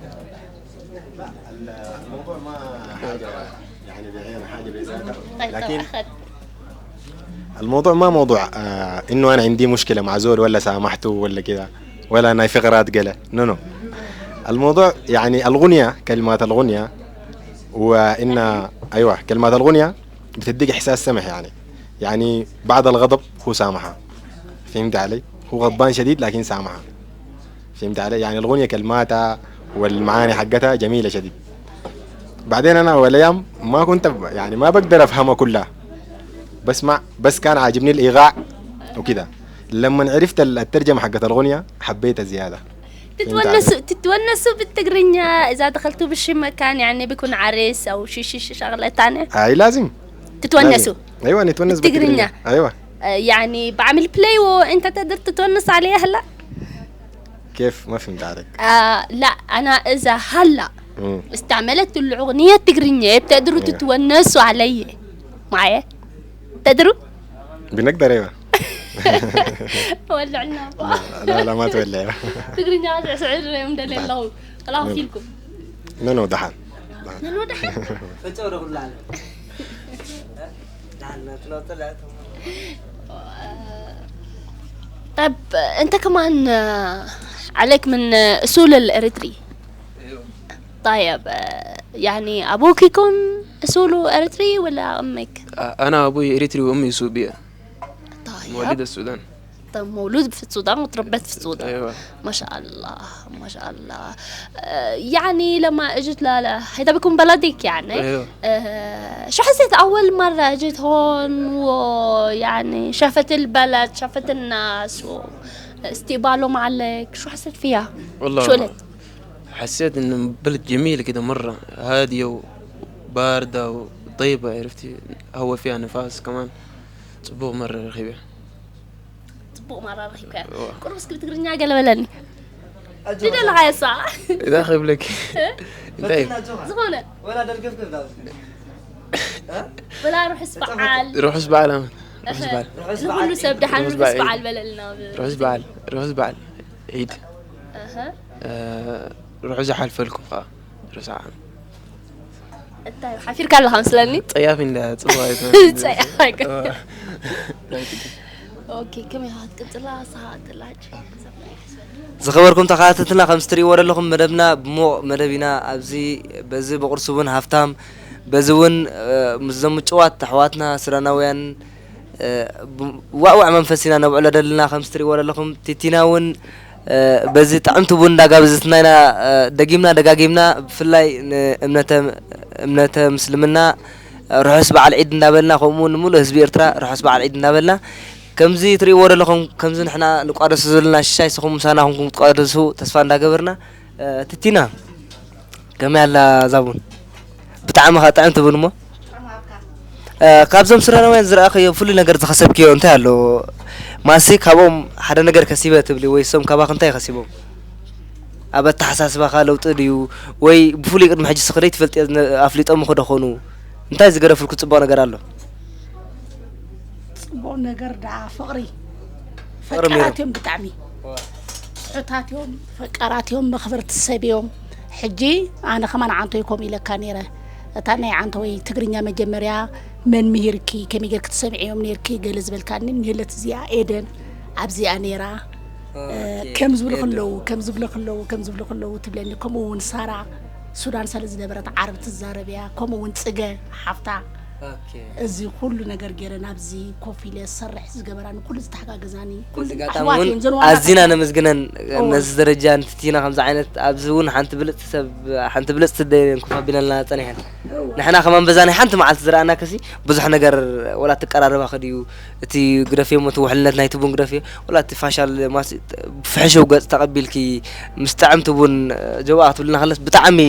الموضوع ما حاجة يعني بعينها، حاجة بذاتها. طيب. لكن أخذ. الموضوع ما موضوع انه انا عندي مشكلة مع زول ولا سامحته ولا كده ولا انا في غرات قلق. no no، الموضوع يعني الغنية، كلمات الغنية، وان ايوه كلمات الغنية بتديك احساس سمح، يعني بعد الغضب هو سامحها، فهمت علي؟ هو غضبان شديد لكن سامحها، فهمت علي؟ يعني الغنية كلماتها والمعاني حقتها جميلة شديد. بعدين انا اول ايام ما كنت يعني ما بقدر افهمها كلها، بس كان عاجبني الايقاع وكده. لما عرفت الترجمة حقت الغنية حبيتها زيادة. تتونسوا بالتقرينيا إذا دخلتوا بشي مكان، يعني بيكون عريس أو شي شي شي شغلة تانية؟ هاي لازم تتونسوا. لازم. ايوه نتونس بالتقرينيا. بالتقرينيا. ايوه. يعني بعمل play وأنت تقدر تتونس عليها هلا؟ كيف؟ ما فهمت عليك. لا أنا إذا هلا استعملت الأغنية التقرينية بتقدروا أيوة. تتونسوا علي معايا؟ تقدروا؟ بنقدر ايوه. ولعنا. لا لا ما تولع. تقرينيا سعر مدلل له خلاص فيكم. no no دحان. نو دحين. طيب انت كمان عليك من اصول الاريتري. طيب يعني ابوك يكون اصوله اريتري ولا امك؟ انا ابوي اريتري وامي سوبيه. طيب. مواليد السودان. طيب مولود في السودان وتربيت في السودان. ايوه. ما شاء الله ما شاء الله. يعني لما اجيت لا هيدا بيكون بلدك يعني. ايوه. شو حسيت اول مرة اجيت هون ويعني شافت البلد، شافت الناس واستقبالهم عليك، شو حسيت فيها؟ والله شو قلت؟ حسيت انه بلد جميل كده مرة، هادية وبارده وطيبة، عرفتي؟ هو فيها نفاس كمان، صبوغ مرة رهيبة. صبوغ مرة رهيبة. كل بس بتقرني قال بلني. جدا العيصة. إذا خيب لك. طيب. زغونة. ولا درقف كيف ولا روح اسبعال. روح اسبعال. روح اسبعال. نقول سب دحين روح اسبعال بللنا. روح اسبعال، روح اسبعال. عيد. روح زحل فلكم خا. روح زحل. طيب حفير كان لها مسلني. طيافين لا تصبغ. طيافين. اوكي كم هاد قطلا صهاد لاج. ዝኸበርኩም ተኸታተልትና ከም እትሪእዎ ዘለኹም መደብና ብሙቕ መደብ ኢና ኣብዚ በዚ ብቁርሲ እውን ሃፍታም በዚ እውን ምስዞም ምጭዋት ኣሕዋትና ሱዳናውያን ዋዕዋዕ መንፈስ ኢና ነብዕሎ ዘለና። ከም እትሪእዎ ዘለኹም ቲቲና እውን በዚ ጣዕምቲ ቡን እንዳጋበዘትና ኢና ደጊምና ደጋጊምና ብፍላይ ንእምነተ ምስልምና ርሑስ በዓል ዒድ እንዳበልና ከምኡ እውን ሙሉእ ህዝቢ ኤርትራ ርሑስ በዓል ዒድ እንዳበልና ከምዚ ትሪእዎ ዘለኹም ከምዚ ንሕና ንቋደሱ ዘለና ሽሻይ ስኹም ምሳና ኩንኩም ትቋደሱ ተስፋ እንዳገበርና። ትቲና ከመይ ኣላ እዛ ቡን? ብጣዕሚ ኸ ጥዕምቲ ቡን እሞ ካብዞም ሱዳናውያን ዝረኣኸዮ ፍሉይ ነገር ዝኸሰብክዮ እንታይ ኣሎ? ማሲ ካብኦም ሓደ ነገር ከሲበ ትብሊ ወይ ሶም ካባኽ እንታይ ከሲቦም? ኣብ ኣተሓሳስባኻ ለውጢ ድዩ ወይ ብፍሉይ ቅድሚ ሕጂ ስኽደይ ትፈልጥ ኣፍሊጦም ኸ ደኾኑ እንታይ ዝገረፍልኩ ፅቡቅ ነገር ኣሎ? ፅቡቅ ነገር ዳ ፍቅሪ ፈቀራት እዮም፣ ብጣዕሚ ትሑታት እዮም፣ ፈቀራት እዮም፣ መኽበርቲ ሰብ እዮም። ሕጂ ኣነ ከማን ዓንተ ከምኡ ኢለካ ነይረ እታ ናይ ዓንተ ወይ ትግርኛ መጀመርያ መን ምሂርኪ ከመይ ጌርክ ትሰምዕዮም ነርኪ ገለ ዝበልካኒ ንህለት እዚኣ ኤደን ኣብዚኣ ነይራ ከም ዝብሉ ከለዉ ከም ዝብሉ ከለዉ ከም ዝብሉ ከለዉ ትብለኒ። ከምኡ እውን ሳራ ሱዳን ስለ ዝነበረት ዓረብ ትዛረብ እያ። ከምኡ እውን ፅገ ሓፍታ እዚ ኩሉ ነገር ገይረ ናብዚ ኮፍ ኢለ ዝሰርሕ ዝገበራኒ ኩሉ ዝተሓጋገዛኒ ኣዝና ነመስግነን ነዚ ደረጃ ንትቲና ከምዚ ዓይነት ኣብዚ እውን ሓንቲ ብልፅቲ ሰብ ሓንቲ ብልፅቲ ኮፍ ኣቢለና ፀኒሐን ንሕና ከማን በዛ ናይ ሓንቲ መዓልቲ ዝረኣና ከሲ ብዙሕ ነገር ወላ ትቀራረባ ኸድዩ እቲ ግደፍዮ እቲ ውሕልነት ናይቲ ቡን ግደፍዮ ወላ እቲ facial ብፍሕሽው ገፅ ተቐቢልኪ ምስ ጣዕምቲ ቡን ጀብኣ ክትብልና ከለስ ብጣዕሚ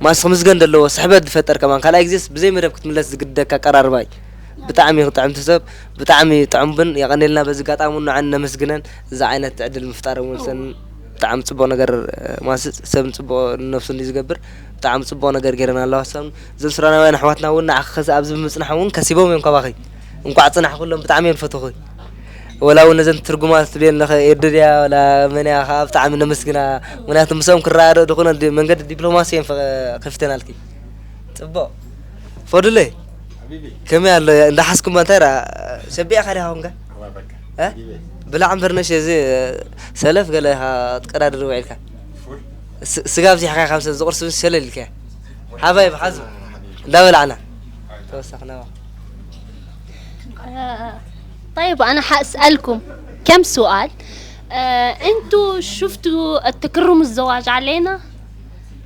ማስ ክምስገን ዘለዎ ስሕበት ዝፈጠር ከማን ካልኣይ ግዜስ ብዘይ መደብ ክትምለስ ዝግደካ ኣቀራርባ እዩ። ብጣዕሚ ጥዕምቲ ሰብ ብጣዕሚ ጥዑም ቡን የቐኒልና። በዚ ኣጋጣሚ ንዓን ነመስግነን እዚ ዓይነት ዕድል ምፍጣር እውን ሰን ብጣዕሚ ፅቡቅ ነገር ማስ ሰብ ንፅቡቅ ነብሱ እንድዩ ዝገብር ብጣዕሚ ፅቡቅ ነገር ገይረን ኣለዋ። እዞም ሱዳናውያን ኣሕዋትና እውን ንዓኺ ኣብዚ ብምፅናሕ እውን ከሲቦም እዮም ካባኺ። እንኳዕ ፅናሕ ኩሎም ብጣዕሚ እዮም ዝፈትውኺ። ወላ እውን ነዘን ትርጉማት ትብልየን ኣለኸ ኤርድድያ ወላ መንያ ከዓ ብጣዕሚ ነመስግና፣ ምክንያቱ ምስኦም ክረዳድኡ ድኹነ መንገዲ ዲፕሎማሲ እዮም ከፊተናልኪ። ፅቡቅ ፈዱለይ ከመይ ኣሎ እንዳሓስኩማ እንታይ ራ ሸቢዕካ ዲኻ ኮንካ ብላዕ እምበር ነሽ እዚ ሰለፍ ገለ ኢኻ ትቀዳድር ውዒልካ ስጋ ኣብዚሕካ ኢኻ ምስ ዝቁርሲ ሸለል ኢልካ ሓባይብ ሓዙ እንዳበላዕና ተወሳኽና። طيب أنا حأسألكم كم سؤال. انتوا شفتوا التكرم الزواج علينا؟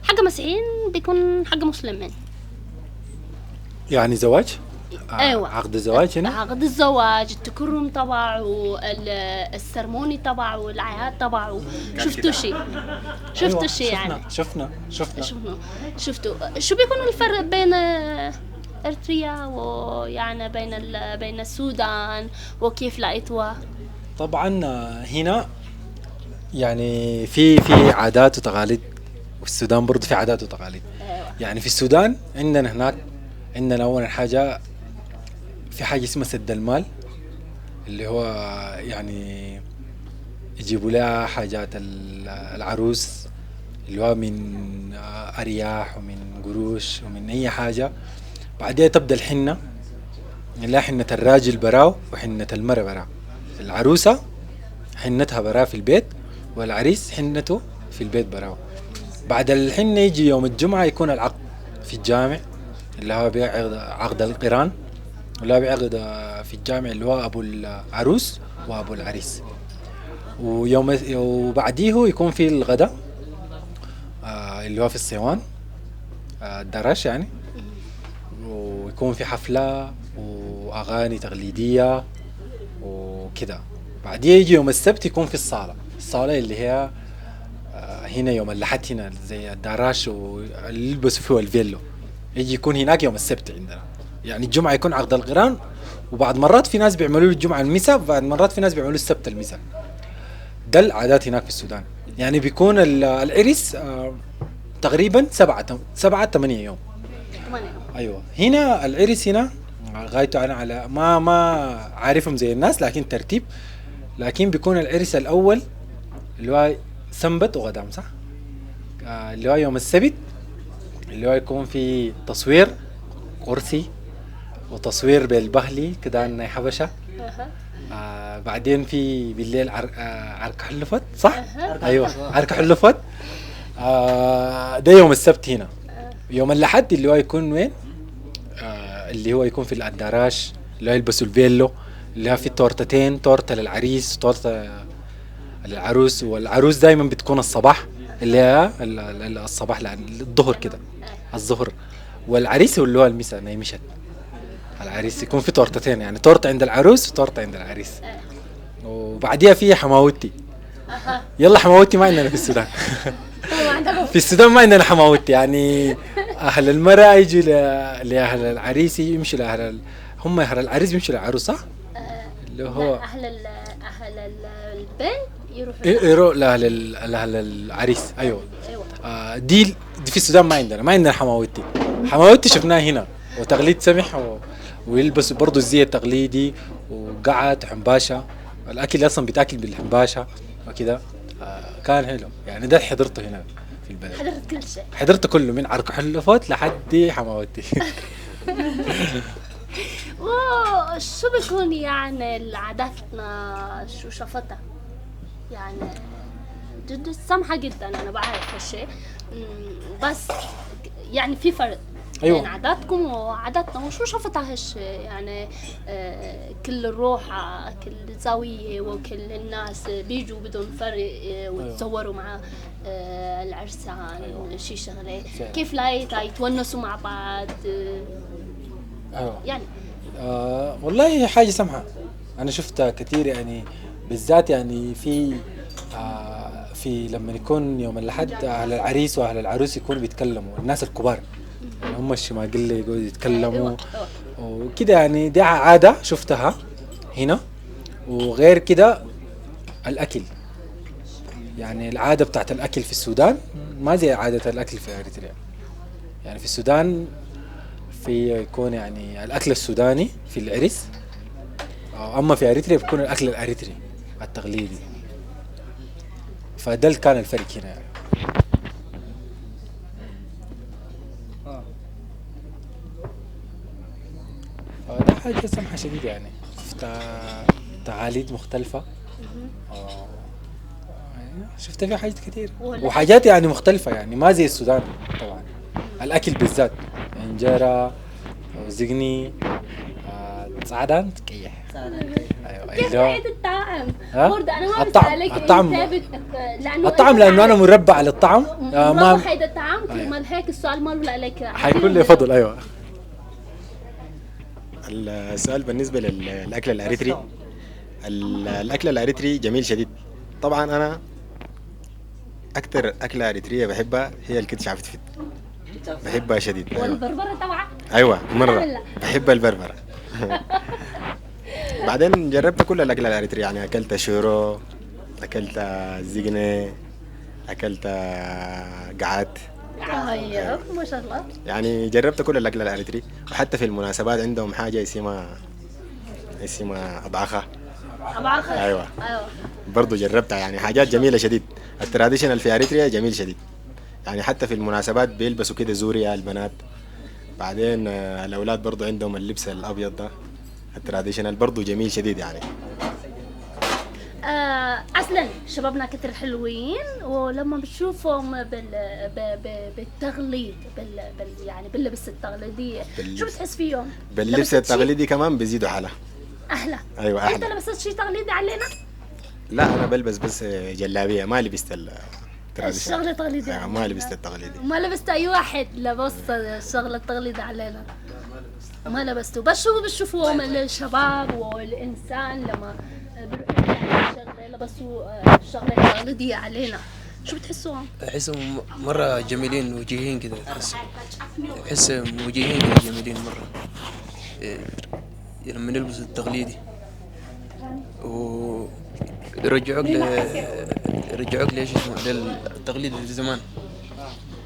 حق مسيحيين بيكون حق مسلمين. يعني زواج؟ ايوه عقد الزواج هنا؟ عقد الزواج، التكرم تبعه، السرموني تبعه، العياد تبعه، شفتوا شيء؟ شفتوا أيوة، شيء يعني؟ شفنا شفنا شفنا شفتوا شو بيكون الفرق بين ارتريا ويعني بين السودان وكيف لقيتوها؟ طبعا هنا يعني في عادات وتقاليد، والسودان برضه في عادات وتقاليد. أيوة. يعني في السودان عندنا هناك عندنا أول حاجة في حاجة اسمها سد المال، اللي هو يعني يجيبوا لها حاجات العروس اللي هو من أرياح ومن قروش ومن أي حاجة. بعدين تبدأ الحنة، اللي هي حنة الراجل براو وحنة المرأة براو. العروسة حنتها براو في البيت، والعريس حنته في البيت براو. بعد الحنة يجي يوم الجمعة يكون العقد في الجامع، اللي هو بيعقد عقد القران، اللي هو بيعقد في الجامع اللي هو أبو العروس وأبو العريس. وبعديه يكون في الغداء، اللي هو في الصيوان، الدرش يعني، ويكون في حفلة وأغاني تقليدية وكده. بعديه يجي يوم السبت يكون في الصالة، الصالة اللي هي هنا يوم الأحد هنا زي الدراش واللي يلبسوا فيه الفيلو، يجي يكون هناك يوم السبت عندنا. يعني الجمعة يكون عقد القران، وبعد مرات في ناس بيعملوا الجمعة المساء، وبعد مرات في ناس بيعملوا السبت المساء. ده العادات هناك في السودان. يعني بيكون العرس تقريبا 7 8 يوم. 8 يوم. ايوه. هنا العرس هنا غايته انا على ما عارفهم زي الناس، لكن ترتيب، لكن بيكون العرس الاول اللي هو سنبت وغدام، صح؟ اللي هو يوم السبت، اللي هو يكون في تصوير كرسي وتصوير بالبهلي كده عن حبشة. بعدين في بالليل عرك حلفت، صح؟ ايوه عرك حلفت. ده يوم السبت هنا. يوم الاحد اللي هو يكون وين؟ اللي هو يكون في الدراش، اللي هو يلبسوا الفيلو، اللي هو في تورتتين، تورته للعريس وتورته للعروس. والعروس دايما بتكون الصباح، اللي هي الصباح لأن الظهر كده، الظهر، والعريس اللي هو المساء نايمشت العريس، يكون في تورتتين، يعني تورته عند العروس وتورته عند العريس. وبعديها في حماوتي. يلا حماوتي ما عندنا في السودان، في السودان ما عندنا حماوتي. يعني اهل المرأة يجوا لاهل العريس، يمشوا لاهل هم اهل العريس بيمشوا للعروس، صح؟ اللي هو لا، اهل البنت يروحوا يروح لاهل العريس، ايوه. ايوه. دي في السودان ما عندنا، ما عندنا حماوتي. حماوتي شفناها هنا وتقليد سمح ويلبسوا برضه الزي التقليدي وقعد حنباشه، الاكل اصلا بيتاكل بالحنباشه وكده. كان حلو يعني، ده حضرته هنا في البلد. حضرت كل شيء. حضرت كله من عرق حلفوت لحد حماوتي. وشو بيكون يعني عاداتنا شو شفتها يعني جد سمحة جدا، أنا بعرف هالشيء، بس يعني في فرق بين عاداتكم وعاداتنا، وشو شفتها هالشيء يعني كل الروحة، كل زاوية، وكل الناس بيجوا بدون فرق، ويتصوروا مع العرسان. شي شغلة كيف لقيتها يتونسوا مع بعض يعني والله حاجة سمحة، أنا شفتها كثير، يعني بالذات يعني في لما يكون يوم الأحد أهل العريس وأهل العروس يكونوا بيتكلموا، الناس الكبار يعني هم الشماقلة يقعدوا يتكلموا وكده، يعني دي عادة شفتها هنا. وغير كده الأكل، يعني العادة بتاعت الأكل في السودان ما زي عادة الأكل في أريتريا. يعني في السودان في يكون يعني الأكل السوداني في العرس، أما في أريتريا بيكون الأكل الأريتري التقليدي. فده اللي كان الفرق هنا يعني. ده حاجة سمحة شديدة يعني، تقاليد مختلفة. شفت فيها حاجات كتير وحاجات يعني مختلفة، يعني ما زي السودان طبعا. الأكل بالذات إنجيرا وزقني، صعدان تكيح. أيوة. كيف لقيت الطعم؟ برضه أنا ما الطعم. بسألك الطعم. أنت لأنه الطعم لأنه أنا مربى على الطعم. ما هيدا الطعم كرمال هيك السؤال ما له لك، حيكون لي فضل. أيوة. السؤال بالنسبة للأكل الأريتري، الأكل الأريتري جميل شديد. طبعا أنا أكثر أكلة أريترية بحبها هي الكتشة فتفت، بحبها شديد. أيوة. والبربرة طبعا. أيوة مرة بحب البربرة. بعدين جربت كل الأكل الأريتري، يعني أكلت شورو، أكلت زقنة، أكلت قعات. أيوة ما شاء الله. يعني جربت كل الأكل الأريتري. وحتى في المناسبات عندهم حاجة اسمها أبعخة. أبعخة. أيوة. برضو جربتها، يعني حاجات جميلة شديد. ال traditional في أريتريا جميل شديد، يعني حتى في المناسبات بيلبسوا كده زوريا البنات. بعدين الأولاد برضو عندهم اللبس الأبيض ده ال traditional برضو جميل شديد يعني. أصلا شبابنا كتير حلوين، ولما بتشوفهم بالتغليد يعني باللبس التقليدي شو بتحس فيهم؟ باللبس التقليدي كمان بيزيدوا حلا. أحلى. أيوة أحلى. أنت لبست شيء تقليدي علينا؟ لا أنا بلبس بس جلابية، ما لبست الشغلة التقليدية. أيوة ما لبست التقليدي. ما لبست أي واحد لبس الشغلة التقليدية علينا. ما لبسته. بس شو بتشوفوهم الشباب والإنسان لما بيروحوا شغلة لبسوا الشغلة التقليدية علينا، شو بتحسوهم؟ أحسهم مرة جميلين وجيهين كده، أحسهم وجيهين كده جميلين مرة لما نلبس التقليدي. ويرجعوك يرجعوك ليش اسمه للتقليد الزمان،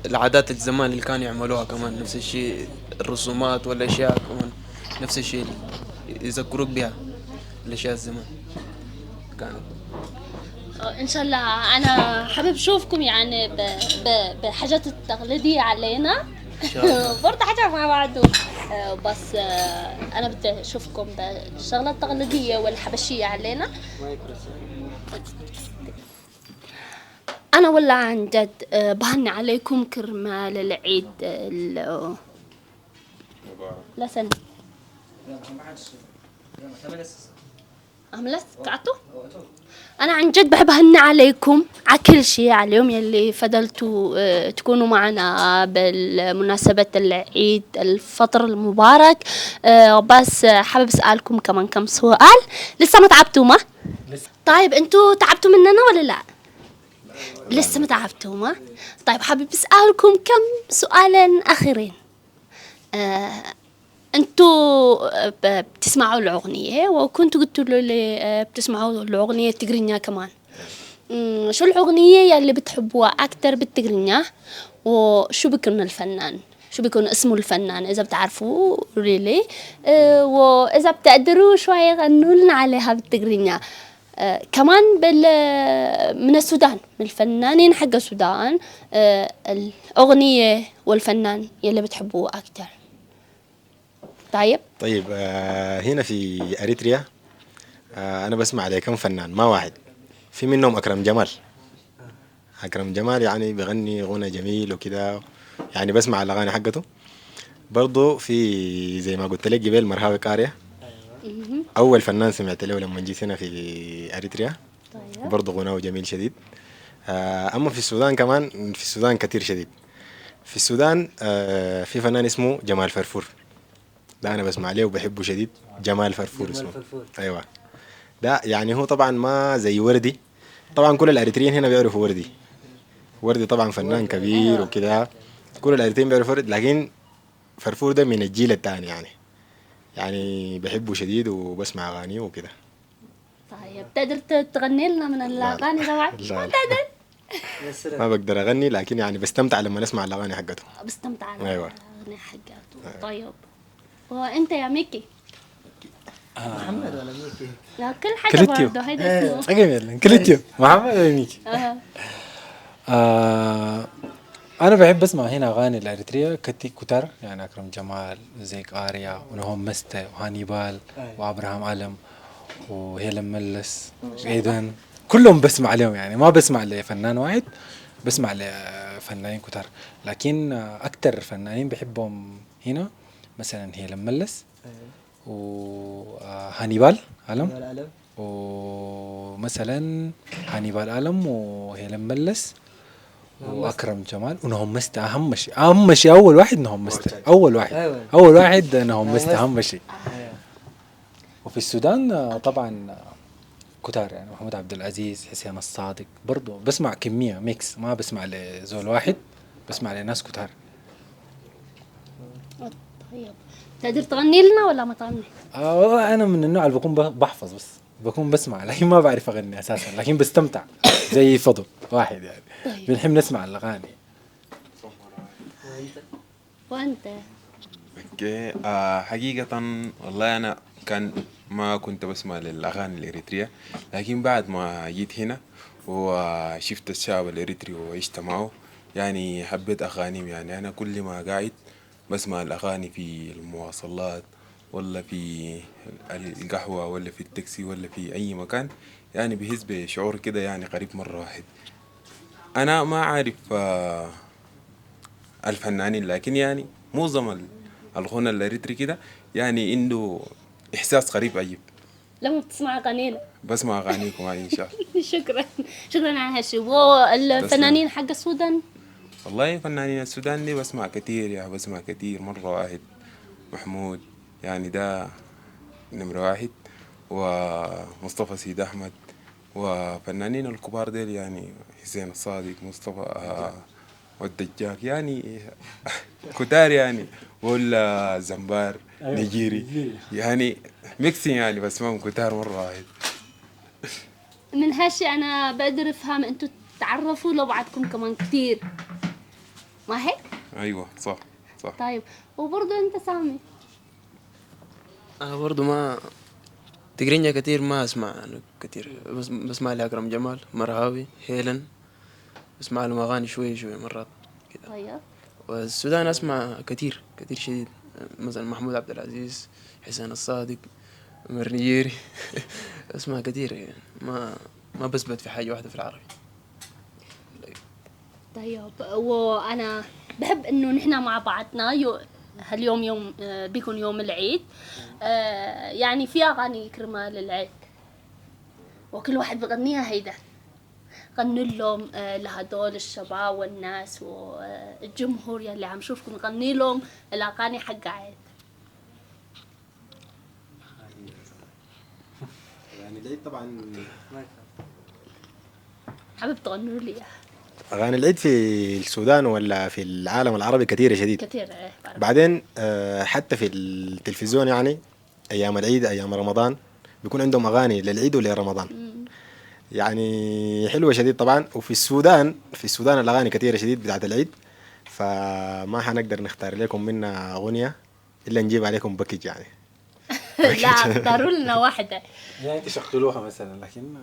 العادات الزمان اللي كانوا يعملوها كمان نفس الشيء، الرسومات والاشياء كمان نفس الشيء يذكروك بها الاشياء الزمان كانت. ان شاء الله انا حابب اشوفكم يعني بحاجات التقليدية علينا برضه حاجة مع بعض، بس انا بدي اشوفكم بالشغله التقليدية والحبشيه علينا. انا والله عن جد بهني عليكم كرمال العيد لا سنة عملت قعدتوا. أنا عن جد بحب أهني عليكم على كل شيء، على اليوم يلي فضلتوا تكونوا معنا بالمناسبة العيد الفطر المبارك. بس حابب أسألكم كمان كم سؤال. لسه ما تعبتوا؟ ما؟ طيب أنتوا تعبتوا مننا ولا لا؟ لسه ما تعبتوا ما؟ طيب حابب أسألكم كم سؤالين أخيرين. انتوا بتسمعوا الأغنية، وكنتوا قلتوا لي بتسمعوا الأغنية التجرينية كمان. شو الأغنية اللي بتحبوها أكتر بالتجرينية؟ وشو بيكون الفنان؟ شو بيكون اسمه الفنان؟ إذا بتعرفوا قولوا لي، وإذا بتقدروا شوي غنوا لنا عليها بالتجرينية. كمان من السودان، من الفنانين حق السودان، الأغنية والفنان يلي بتحبوه أكتر. طيب هنا في أريتريا أنا بسمع لكم فنان ما واحد، في منهم أكرم جمال. أكرم جمال يعني بيغني غنى جميل وكده، يعني بسمع الأغاني حقته. برضو في زي ما قلت لك جبال مرهاوي كاريا، أول فنان سمعت له لما جيت هنا في أريتريا. طيب. برضو غناه جميل شديد. أما في السودان كمان، في السودان كتير شديد. في السودان في فنان اسمه جمال فرفور، ده أنا بسمع له وبحبه شديد. جمال فرفور اسمه. أيوة ده يعني هو طبعا ما زي وردي، طبعا كل الأريتريين هنا بيعرفوا وردي. وردي طبعا فنان كبير وكده، كل الأريتريين بيعرفوا وردي، لكن فرفور ده من الجيل الثاني يعني بحبه شديد وبسمع أغانيه وكده. طيب تقدر تغني لنا من الأغاني تبعك؟ لا. ما تقدر؟ يا سلام. ما بقدر اغني، لكن يعني بستمتع لما اسمع الاغاني حقته. بستمتع على أيوة. الاغنية حقته. طيب، وانت يا ميكي؟ محمد ولا ميكي؟ لا، كل حاجة. كليتيو. برضه هيدا اسمه. أجمل كليتيو، محمد وميكي. انا بحب اسمع هنا اغاني الاريتريا كتار، يعني اكرم جمال، زيك اريا، ونهم مسته، وهانيبال، وابراهام علم، وهيلن ملس، ايدن، كلهم بسمع عليهم. يعني ما بسمع لفنان واحد، بسمع لفنانين كتار، لكن اكثر فنانين بحبهم هنا مثلا هيلن ملس وهانيبال علم. العلم. ومثلا هانيبال ألم وهيلن ملس واكرم جمال ونهم مستا. اهم شيء، اهم شيء، اول واحد نهم مستا، اول واحد. اول واحد نهم مستا، اهم شيء. وفي السودان طبعا كتار، يعني محمود عبد العزيز، حسين الصادق، برضو بسمع كمية mix، ما بسمع لزول واحد، بسمع لناس كتار. طيب، تقدر تغني لنا ولا ما تغني؟ والله انا من النوع اللي بكون بحفظ بس، بكون بسمع، لكن ما بعرف اغني اساسا، لكن بستمتع زي فضل واحد يعني. طيب. بنحب نسمع الاغاني. وانت؟ okay، حقيقة والله أنا كان ما كنت بسمع للأغاني الإريترية، لكن بعد ما جيت هنا وشفت الشعب الإريتري وعشت معه يعني حبيت أغانيهم. يعني أنا كل ما قاعد بسمع الأغاني في المواصلات ولا في القهوة ولا في التاكسي ولا في أي مكان، يعني بحس بشعور كده يعني غريب مرة واحد. أنا ما عارف الفنانين، لكن يعني معظم الغنى الاريتري كده يعني عنده احساس غريب عجيب. لما بتسمع اغانينا؟ بسمع اغانيكم هاي ان شاء الله. شكرا، شكرا على هالشيء. والفنانين حق السودان؟ والله فنانين السودان دي بسمع كتير، يا بسمع كتير مرة واحد. محمود يعني ده نمرة واحد، ومصطفى سيد أحمد، وفنانين الكبار ديل يعني حسين الصادق، مصطفى والدجاج، يعني كتار يعني، ولا زنبار. أيوة. نيجيري، يعني mixing، يعني بسمعهم كتار مرة واحد. من هالشيء انا بقدر افهم انتم تعرفوا لبعضكم كمان كتير، ما هيك؟ أيوة، صح صح. طيب، وبرضه انت سامي؟ انا برضو ما تقرينيا كتير ما اسمع أنا كتير، بس بسمع لأكرم جمال، مرهاوي، هيلن، بسمع لهم اغاني شوي شوي مرات كده. والسودان اسمع كتير كتير شديد، مثلا محمود عبد العزيز، حسين الصادق، عمر نيجيري، اسمع كتير يعني، ما بثبت في حاجة واحدة في العربي. طيب، وانا بحب انه نحن مع بعضنا هاليوم يوم بيكون يوم العيد، يعني في اغاني كرمال العيد وكل واحد بغنيها. هيدا غنوا لهم لهدول الشباب والناس والجمهور يلي عم شوفكم، غني لهم الاغاني حق عيد. يعني العيد طبعا. حابب تغنوا لي اياها؟ اغاني العيد في السودان ولا في العالم العربي كثيرة شديد. كثير، ايه بعرف. بعدين حتى في التلفزيون يعني ايام العيد، ايام رمضان، بيكون عندهم اغاني للعيد ولرمضان، يعني حلوة شديد طبعا. وفي السودان، في السودان الاغاني كثيرة شديد بتاعت العيد، فما حنقدر نختار لكم منها اغنية الا نجيب عليكم package يعني. لا، اختاروا لنا واحدة. يعني تشغلوها مثلا، لكن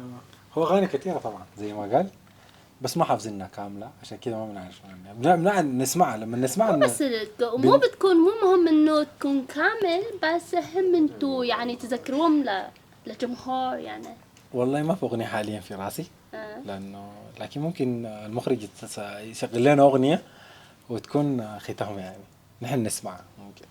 هو اغاني كثيرة طبعا زي ما قال، بس ما حافظينها كاملة، عشان كده ما بنعرف نغنيها. نسمعها لما نسمعها. مو بس مو بتكون، مو مهم انه تكون كامل، بس هم انتو يعني تذكروهم للجمهور يعني. والله ما في اغنية حاليا في راسي لانه، لكن ممكن المخرج يشغل لنا اغنية وتكون ختام، يعني نحن نسمعها ممكن.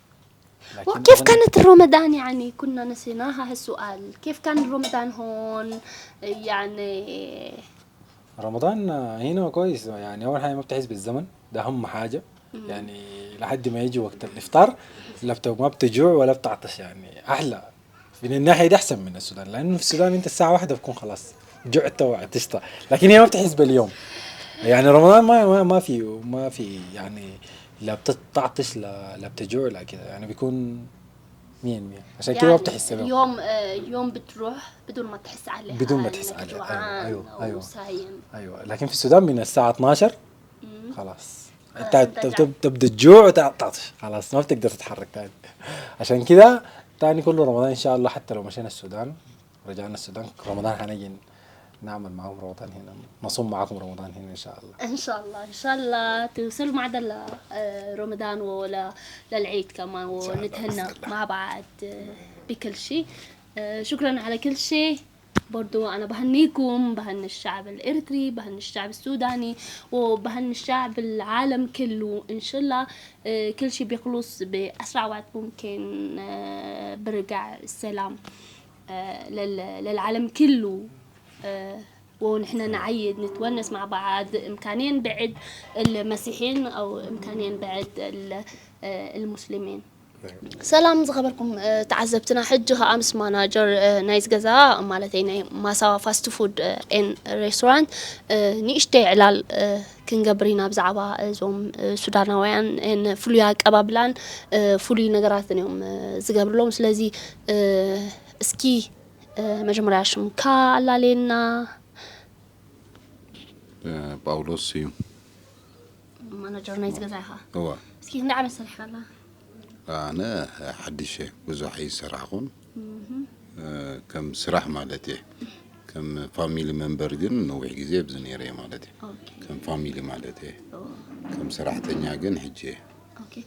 لكن وكيف أغنية- كانت الرمضان؟ يعني كنا نسيناها هالسؤال، كيف كان الرمضان هون يعني؟ رمضان هنا كويس، يعني اول حاجة ما بتحس بالزمن، ده اهم حاجة. يعني لحد ما يجي وقت الافطار لا ما بتجوع ولا بتعطش، يعني احلى من الناحية دي، احسن من السودان، لانه في السودان انت الساعة واحدة بتكون خلاص جعت وعطشت، لكن هي ما بتحس باليوم. يعني رمضان ما في يعني لا بتعطش لا بتجوع لا كده، يعني بيكون 100% عشان كده ما بتحس بيه. يوم يوم بتروح بدون ما تحس عليها، بدون ما تحس إنك عليها. جوعان أيوة، أو أيوة. صايم. ايوه، لكن في السودان من الساعة 12 خلاص انت انت جعان. تبدا تجوع وتعطش، خلاص ما بتقدر تتحرك تاني. عشان كده تاني كل رمضان ان شاء الله، حتى لو مشينا السودان رجعنا السودان، رمضان حنجي نعمل معاهم رمضان هنا، نصوم معاكم رمضان هنا ان شاء الله. ان شاء الله، ان شاء الله توصلوا معنا رمضان ولا للعيد كمان، شاء الله، ونتهنى بإذن الله. مع بعض بكل شيء. شكرا على كل شيء. برضو أنا بهنيكم، بهني الشعب الإريتري، بهني الشعب السوداني، وبهني الشعب العالم كله. إن شاء الله كل شيء بيخلص بأسرع وقت ممكن، برجع السلام للعالم كله، ونحن نعيد نتونس مع بعض، إمكانيا بعد المسيحيين أو إمكانيا بعد المسلمين. ሰላም ዝኸበርኩም ተዓዘብትና፣ ሕጂ ከዓ ምስ manager ናይዚ ገዛ ማለተይ ናይ ማሳዋ fast food and restaurant ንእሽተይ ዕላል ክንገብር ኢና፣ ብዛዕባ እዞም ሱዳናውያን ፍሉይ ኣቀባብላን ፍሉይ ነገራትን እዮም ዝገብርሎም። ስለዚ እስኪ መጀመርያ ሽምካ ኣላለየና። ጳውሎስ ስዩም። Manager ናይዚ ገዛ ኢኻ? እዋ። እስኪ ክንደይ ዓመት ሰሪሕካ ኣላ? ኣነ ሓድሽ እየ፣ ብዙሕ ኣይሰራሕኹን ከም ስራሕ ማለት እየ። ከም family member ግን ነዊሕ ግዜ ብዚ ነይረ እየ ማለት እየ። ከም family ማለት እየ፣ ከም ሰራሕተኛ ግን ሕጂ እየ። Okay፣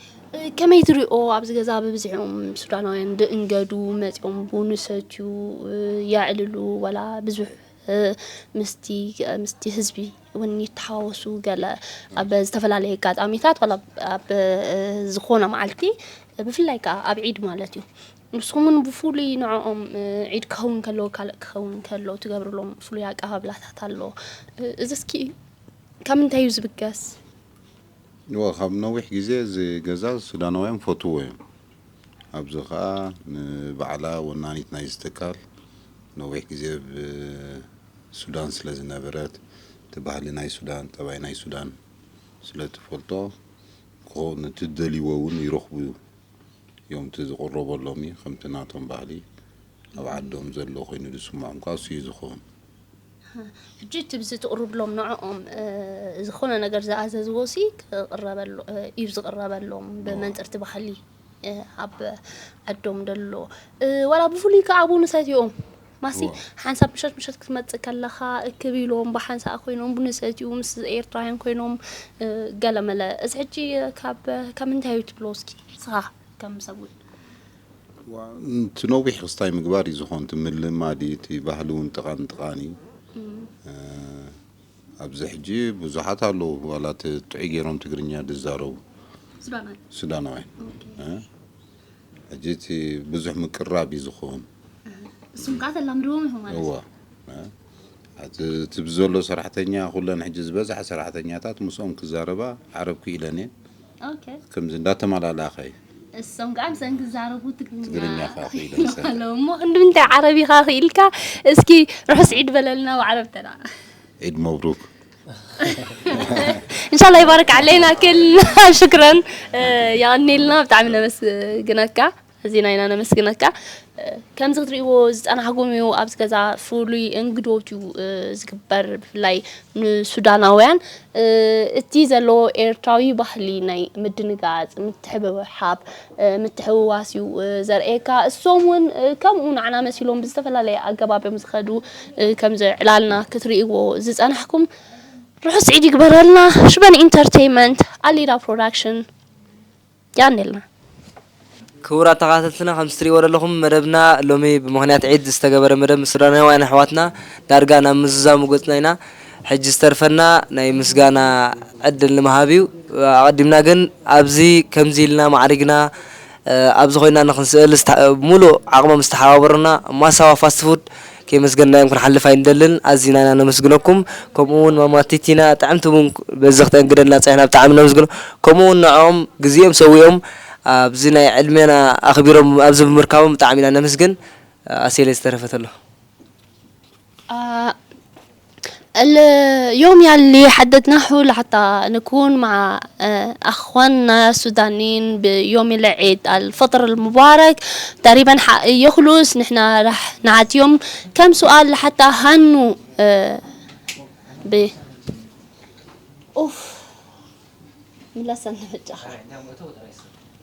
ከመይ ትሪኦ ኣብዚ ገዛ ብብዝሖም ሱዳናውያን ድእንገዱ መፂኦም ቡን ሰትዩ የዕልሉ፣ ወላ ብዙሕ ምስቲ ህዝቢ እውን ይተሓዋወሱ ገለ፣ ኣብ ዝተፈላለየ ኣጋጣሚታት ዋላ ኣብ ዝኾነ መዓልቲ፣ ብፍላይ ከዓ ኣብ ዒድ ማለት እዩ፣ ንስኹም እውን ብፍሉይ ንዕኦም ዒድ ክኸውን ከሎ ካልእ ክኸውን ከሎ ትገብርሎም ፍሉይ ኣቀባብላታት ኣሎ። እዚ እስኪ ካብ ምንታይ እዩ ዝብገስ? እዋ፣ ካብ ነዊሕ ግዜ እዚ ገዛ ሱዳናውያን ፈትዎ እዮም። ኣብዚ ከዓ ንባዕላ ወናኒት ናይ ዝትካል ነዊሕ ግዜ ብሱዳን ስለ ዝነበረት፣ እቲ ባህሊ ናይ ሱዳን ጠባይ ናይ ሱዳን ስለ ትፈልጦ፣ ነቲ ደልይዎ እውን ይረኽቡ እዮም። እቲ ዝቕረበሎም እዩ ከምቲ ናቶም ባህሊ ኣብ ዓዶም ዘሎ ኮይኑ ዝስምዖም ከዓ እሱ እዩ ዝኸውን። ሕጂ እቲ ብዚ ትቕርብሎም ንዕኦም ዝኾነ ነገር ዝኣዘዝዎ ሲ ክቕረበሎ እዩ ዝቕረበሎም ብመንፅርቲ ባህሊ ኣብ ዓዶም ደሎ፣ ዋላ ብፍሉይ ከዓ ቡን ሰትዮም ማሲ ሓንሳብ ምሸት ምሸት ክትመፅእ ከለኻ እክብ ኢሎም ብሓንሳእ ኮይኖም ቡን ሰትዩ ምስ ኤርትራውያን ኮይኖም ገለ መለ። እዚ ሕጂ ካብ ምንታይ እዩ ትብሎ እስኪ ስኻ ከም ሰብ እውን? እቲ ነዊሕ ክስታይ ምግባር እዩ ዝኾን፣ እቲ ምልማድ እዩ፣ እቲ ባህሊ እውን ጥቓን ጥቓን እዩ። ኣብዚ ሕጂ ብዙሓት ኣለዉ ዋላ እቲ ጥዑይ ገይሮም ትግርኛ ዝዛረቡ ሱዳናውያን። ሕጂ እቲ ብዙሕ ምቅራብ እዩ ዝኸውን። እሱም ከዓ ተላምድዎም ኢኹም ማለት? እዋ፣ እቲ ብዘሎ ሰራሕተኛ ኩለን ሕጂ ዝበዝሓ ሰራሕተኛታት ምስኦም ክዛረባ ዓረብ ክኢለን እየን። ከምዚ እንዳተመላላኸ እዩ። እሶም ከዓ ምሰን ክዛረቡ ትግርኛ ትግርኛ ከዓ ክኢለን ሰብ። ኣለዉ። እሞ ክንዲ ምንታይ ዓረብ ኢኻ ክኢልካ? እስኪ ርሑስ ዒድ በለልና ብዓረብ ተዳ። عيد مبروك. ان شاء الله يبارك علينا كلنا. شكرا يغني ብጣዕሚ ነመስግነካ፣ እዚና ኢና ነመስግነካ። ከምዚ ክትሪእዎ ዝፀናሕኩም እዩ፣ ኣብዚ ገዛ ፍሉይ እንግዶት እዩ ዝግበር፣ ብፍላይ ንሱዳናውያን። እቲ ዘለዎ ኤርትራዊ ባህሊ ናይ ምድንጋፅ፣ ምትሕብሓብ፣ ምትሕውዋስ እዩ ዘርእየካ። እሶም እውን ከምኡ ንዓና መሲሎም ብዝተፈላለየ ኣገባብ እዮም ዝኸዱ፣ ከምዚ ዕላልና ክትርእይዎ ዝፀናሕኩም። ርሑስ ዒድ ይግበረልና። ሽበን Entertainment፣ ኣሊዳ Production ያኒልና። ክቡራት ተኸታተልትና፣ ከም እትሪእዎ ዘለኹም መደብና ሎሚ ብምክንያት ዒድ ዝተገበረ መደብ ምስ ሱዳናውያን ኣሕዋትና ዳርጋ ናብ ምዝዛሙ ገፅና ኢና። ሕጂ ዝተርፈና ናይ ምስጋና ዕድል ንምሃብ እዩ። ኣቐዲምና ግን ኣብዚ ከምዚ ኢልና ማዕሪግና ኣብዚ ኮይና ንክንስእል ሙሉእ ዓቕሞም ዝተሓባበሩና ማሳዋ fast food ከይመስገናዮም ክንሓልፍ ኣይንደልን። ኣዝና ኢና ነመስግነኩም። ከምኡ እውን ማማ ቲቲና ጥዕምቲ እውን በዚ ክተንግደልና ፀኒሕና ብጣዕሚ ነመስግኖ። ከምኡ እውን ንዕኦም ግዜኦም ሰዊኦም ኣብዚ ናይ ዕድሜና ኣኽቢሮም ኣብዚ ብምርካቦም ብጣዕሚ ኢና ነመስግን። ኣሴለ ዝተረፈት ኣሎ? اليوم يلي حددناه لحتى نكون مع اخواننا السودانيين بيوم العيد الفطر المبارك تقريبا يخلص. نحن رح نعطيهم كم سؤال لحتى هنوا ب اوف ملسن.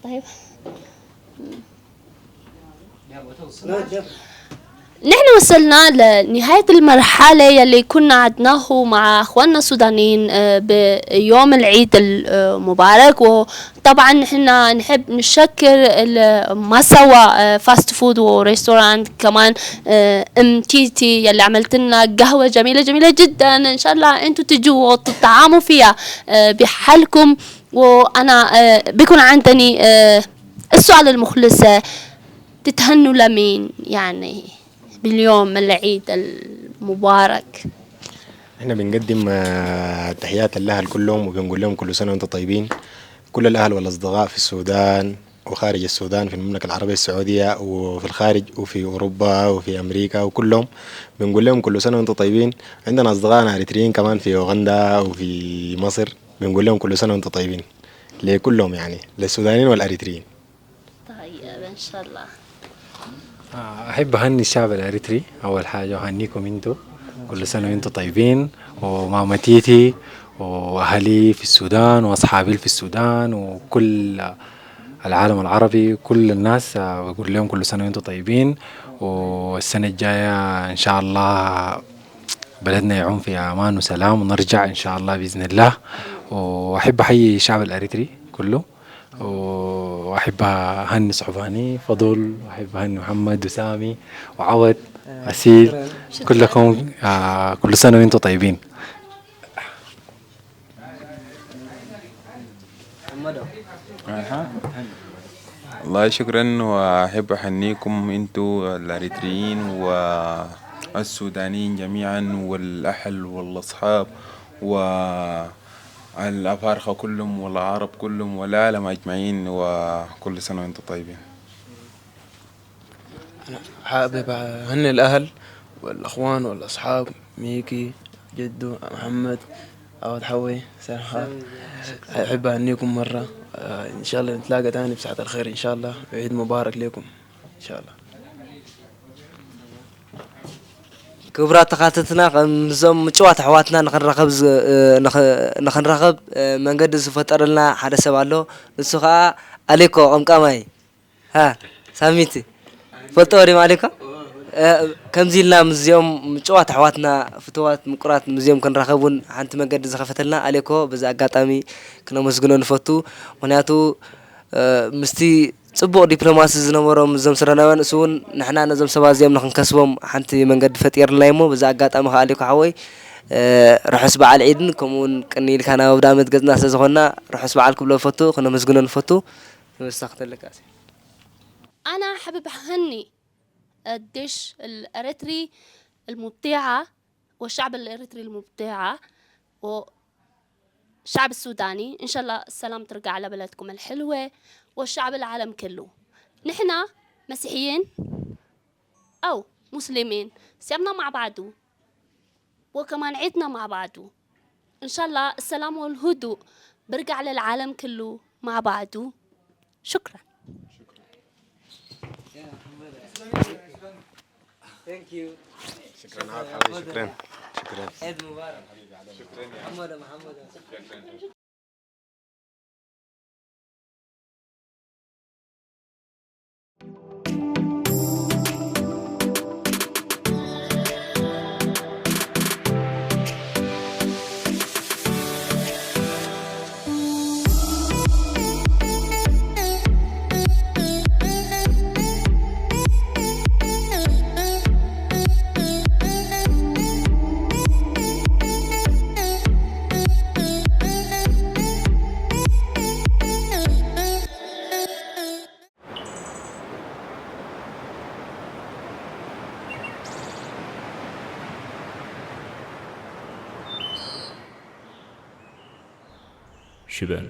طيب، نحن وصلنا لنهاية المرحلة يلي كنا عدناه مع أخواننا السودانيين بيوم العيد المبارك. وطبعا نحن نحب نشكر المسوا fast food و restaurant، كمان ام تيتي يلي عملت لنا قهوة جميلة جميلة جدا. إن شاء الله أنتوا تجوا وتطعموا فيها بحالكم. وأنا بيكون عندني السؤال المخلص، تتهنوا لمين يعني باليوم العيد المبارك؟ احنا بنقدم تحيات للاهل كلهم، وبنقول لهم كل سنة وانتم طيبين، كل الاهل والاصدقاء في السودان وخارج السودان، في المملكة العربية السعودية وفي الخارج وفي أوروبا وفي أمريكا، وكلهم بنقول لهم كل سنة وانتم طيبين. عندنا أصدقائنا أريتريين كمان في أوغندا وفي مصر، بنقول لهم كل سنة وانتم طيبين لكلهم، يعني للسودانيين والأريتريين. طيب، إن شاء الله. أحب أهني الشعب الأريتري أول حاجة، وأهنيكم أنتوا، كل سنة وأنتوا طيبين، وماما تيتي وأهلي في السودان وأصحابي في السودان وكل العالم العربي، كل الناس بقول لهم كل سنة وأنتوا طيبين. والسنة الجاية إن شاء الله بلدنا يعم في أمان وسلام ونرجع إن شاء الله بإذن الله. وأحب أحيي الشعب الأريتري كله، وأحب أهني صحباني فضل، وأحب أهني محمد وسامي وعوض أسيل، كلكم كل سنة وأنتم طيبين. والله شكرا، وأحب أهنيكم أنتوا الأريتريين والسودانيين جميعا والأهل والأصحاب والأفارقة كلهم والعرب كلهم والعالم أجمعين، وكل سنة وأنتم طيبين. أنا حابب أهني الأهل والأخوان والأصحاب، ميكي، جدو، محمد، عوض، حوي، سلام. أحب أهنيكم مرة، إن شاء الله نتلاقى تاني بساعة الخير إن شاء الله، وعيد مبارك لكم إن شاء الله. ክቡራት ተኻተትና፣ ከምዞም ምጭዋት ኣሕዋትና ንኽንራኸብ መንገዲ ዝፈጠረልና ሓደ ሰብ ኣሎ። ንሱ ከዓ ኣሌኮ ቀምቃማይ። ሃ ሳሚቲ ፈልጦ ዲም ኣሌኮ? ከምዚ ኢልና ምዚኦም ምጭዋት ኣሕዋትና ፍትዋት ምቁራት ምዚኦም ክንራኸብ እውን ሓንቲ መንገዲ ዝኸፈተልና ኣሌኮ፣ በዚ ኣጋጣሚ ክነመስግኖ ንፈቱ። ምክንያቱ ምስቲ ፅቡቅ ዲፕሎማሲ ዝነበሮም እዞም ሱዳናውያን፣ እሱ እውን ንሕና ነዞም ሰባት እዚኦም ንክንከስቦም ሓንቲ መንገዲ ፈጢርልና እሞ፣ በዚ ኣጋጣሚ ከዓ ኣሌኮ ሓወይ ርሑስ በዓል ዒድን ከምኡውን ቅኒ ኢልካ ናብ ኣውደ ዓመት ገፅና ስለ ዝኾንና ርሑስ በዓል ክብሎ ንፈቱ፣ ክነመስግኖ ንፈቱ። ተመሳኺ ተለካ። أنا حابب أهني الجيش الأريتري المبدعة والشعب الإريتري المبدعة والشعب السوداني. إن شاء الله السلام ترجع على بلدكم الحلوة والشعب العالم كله. نحن مسيحيين أو مسلمين، صيامنا مع بعضه وكمان عيدنا مع بعضه. إن شاء الله السلام والهدوء برجع للعالم كله مع بعضه. شكرا. Thank you. شكرا عوض حبيبي، شكرا شكرا. عيد مبارك محمد محمد. شبان.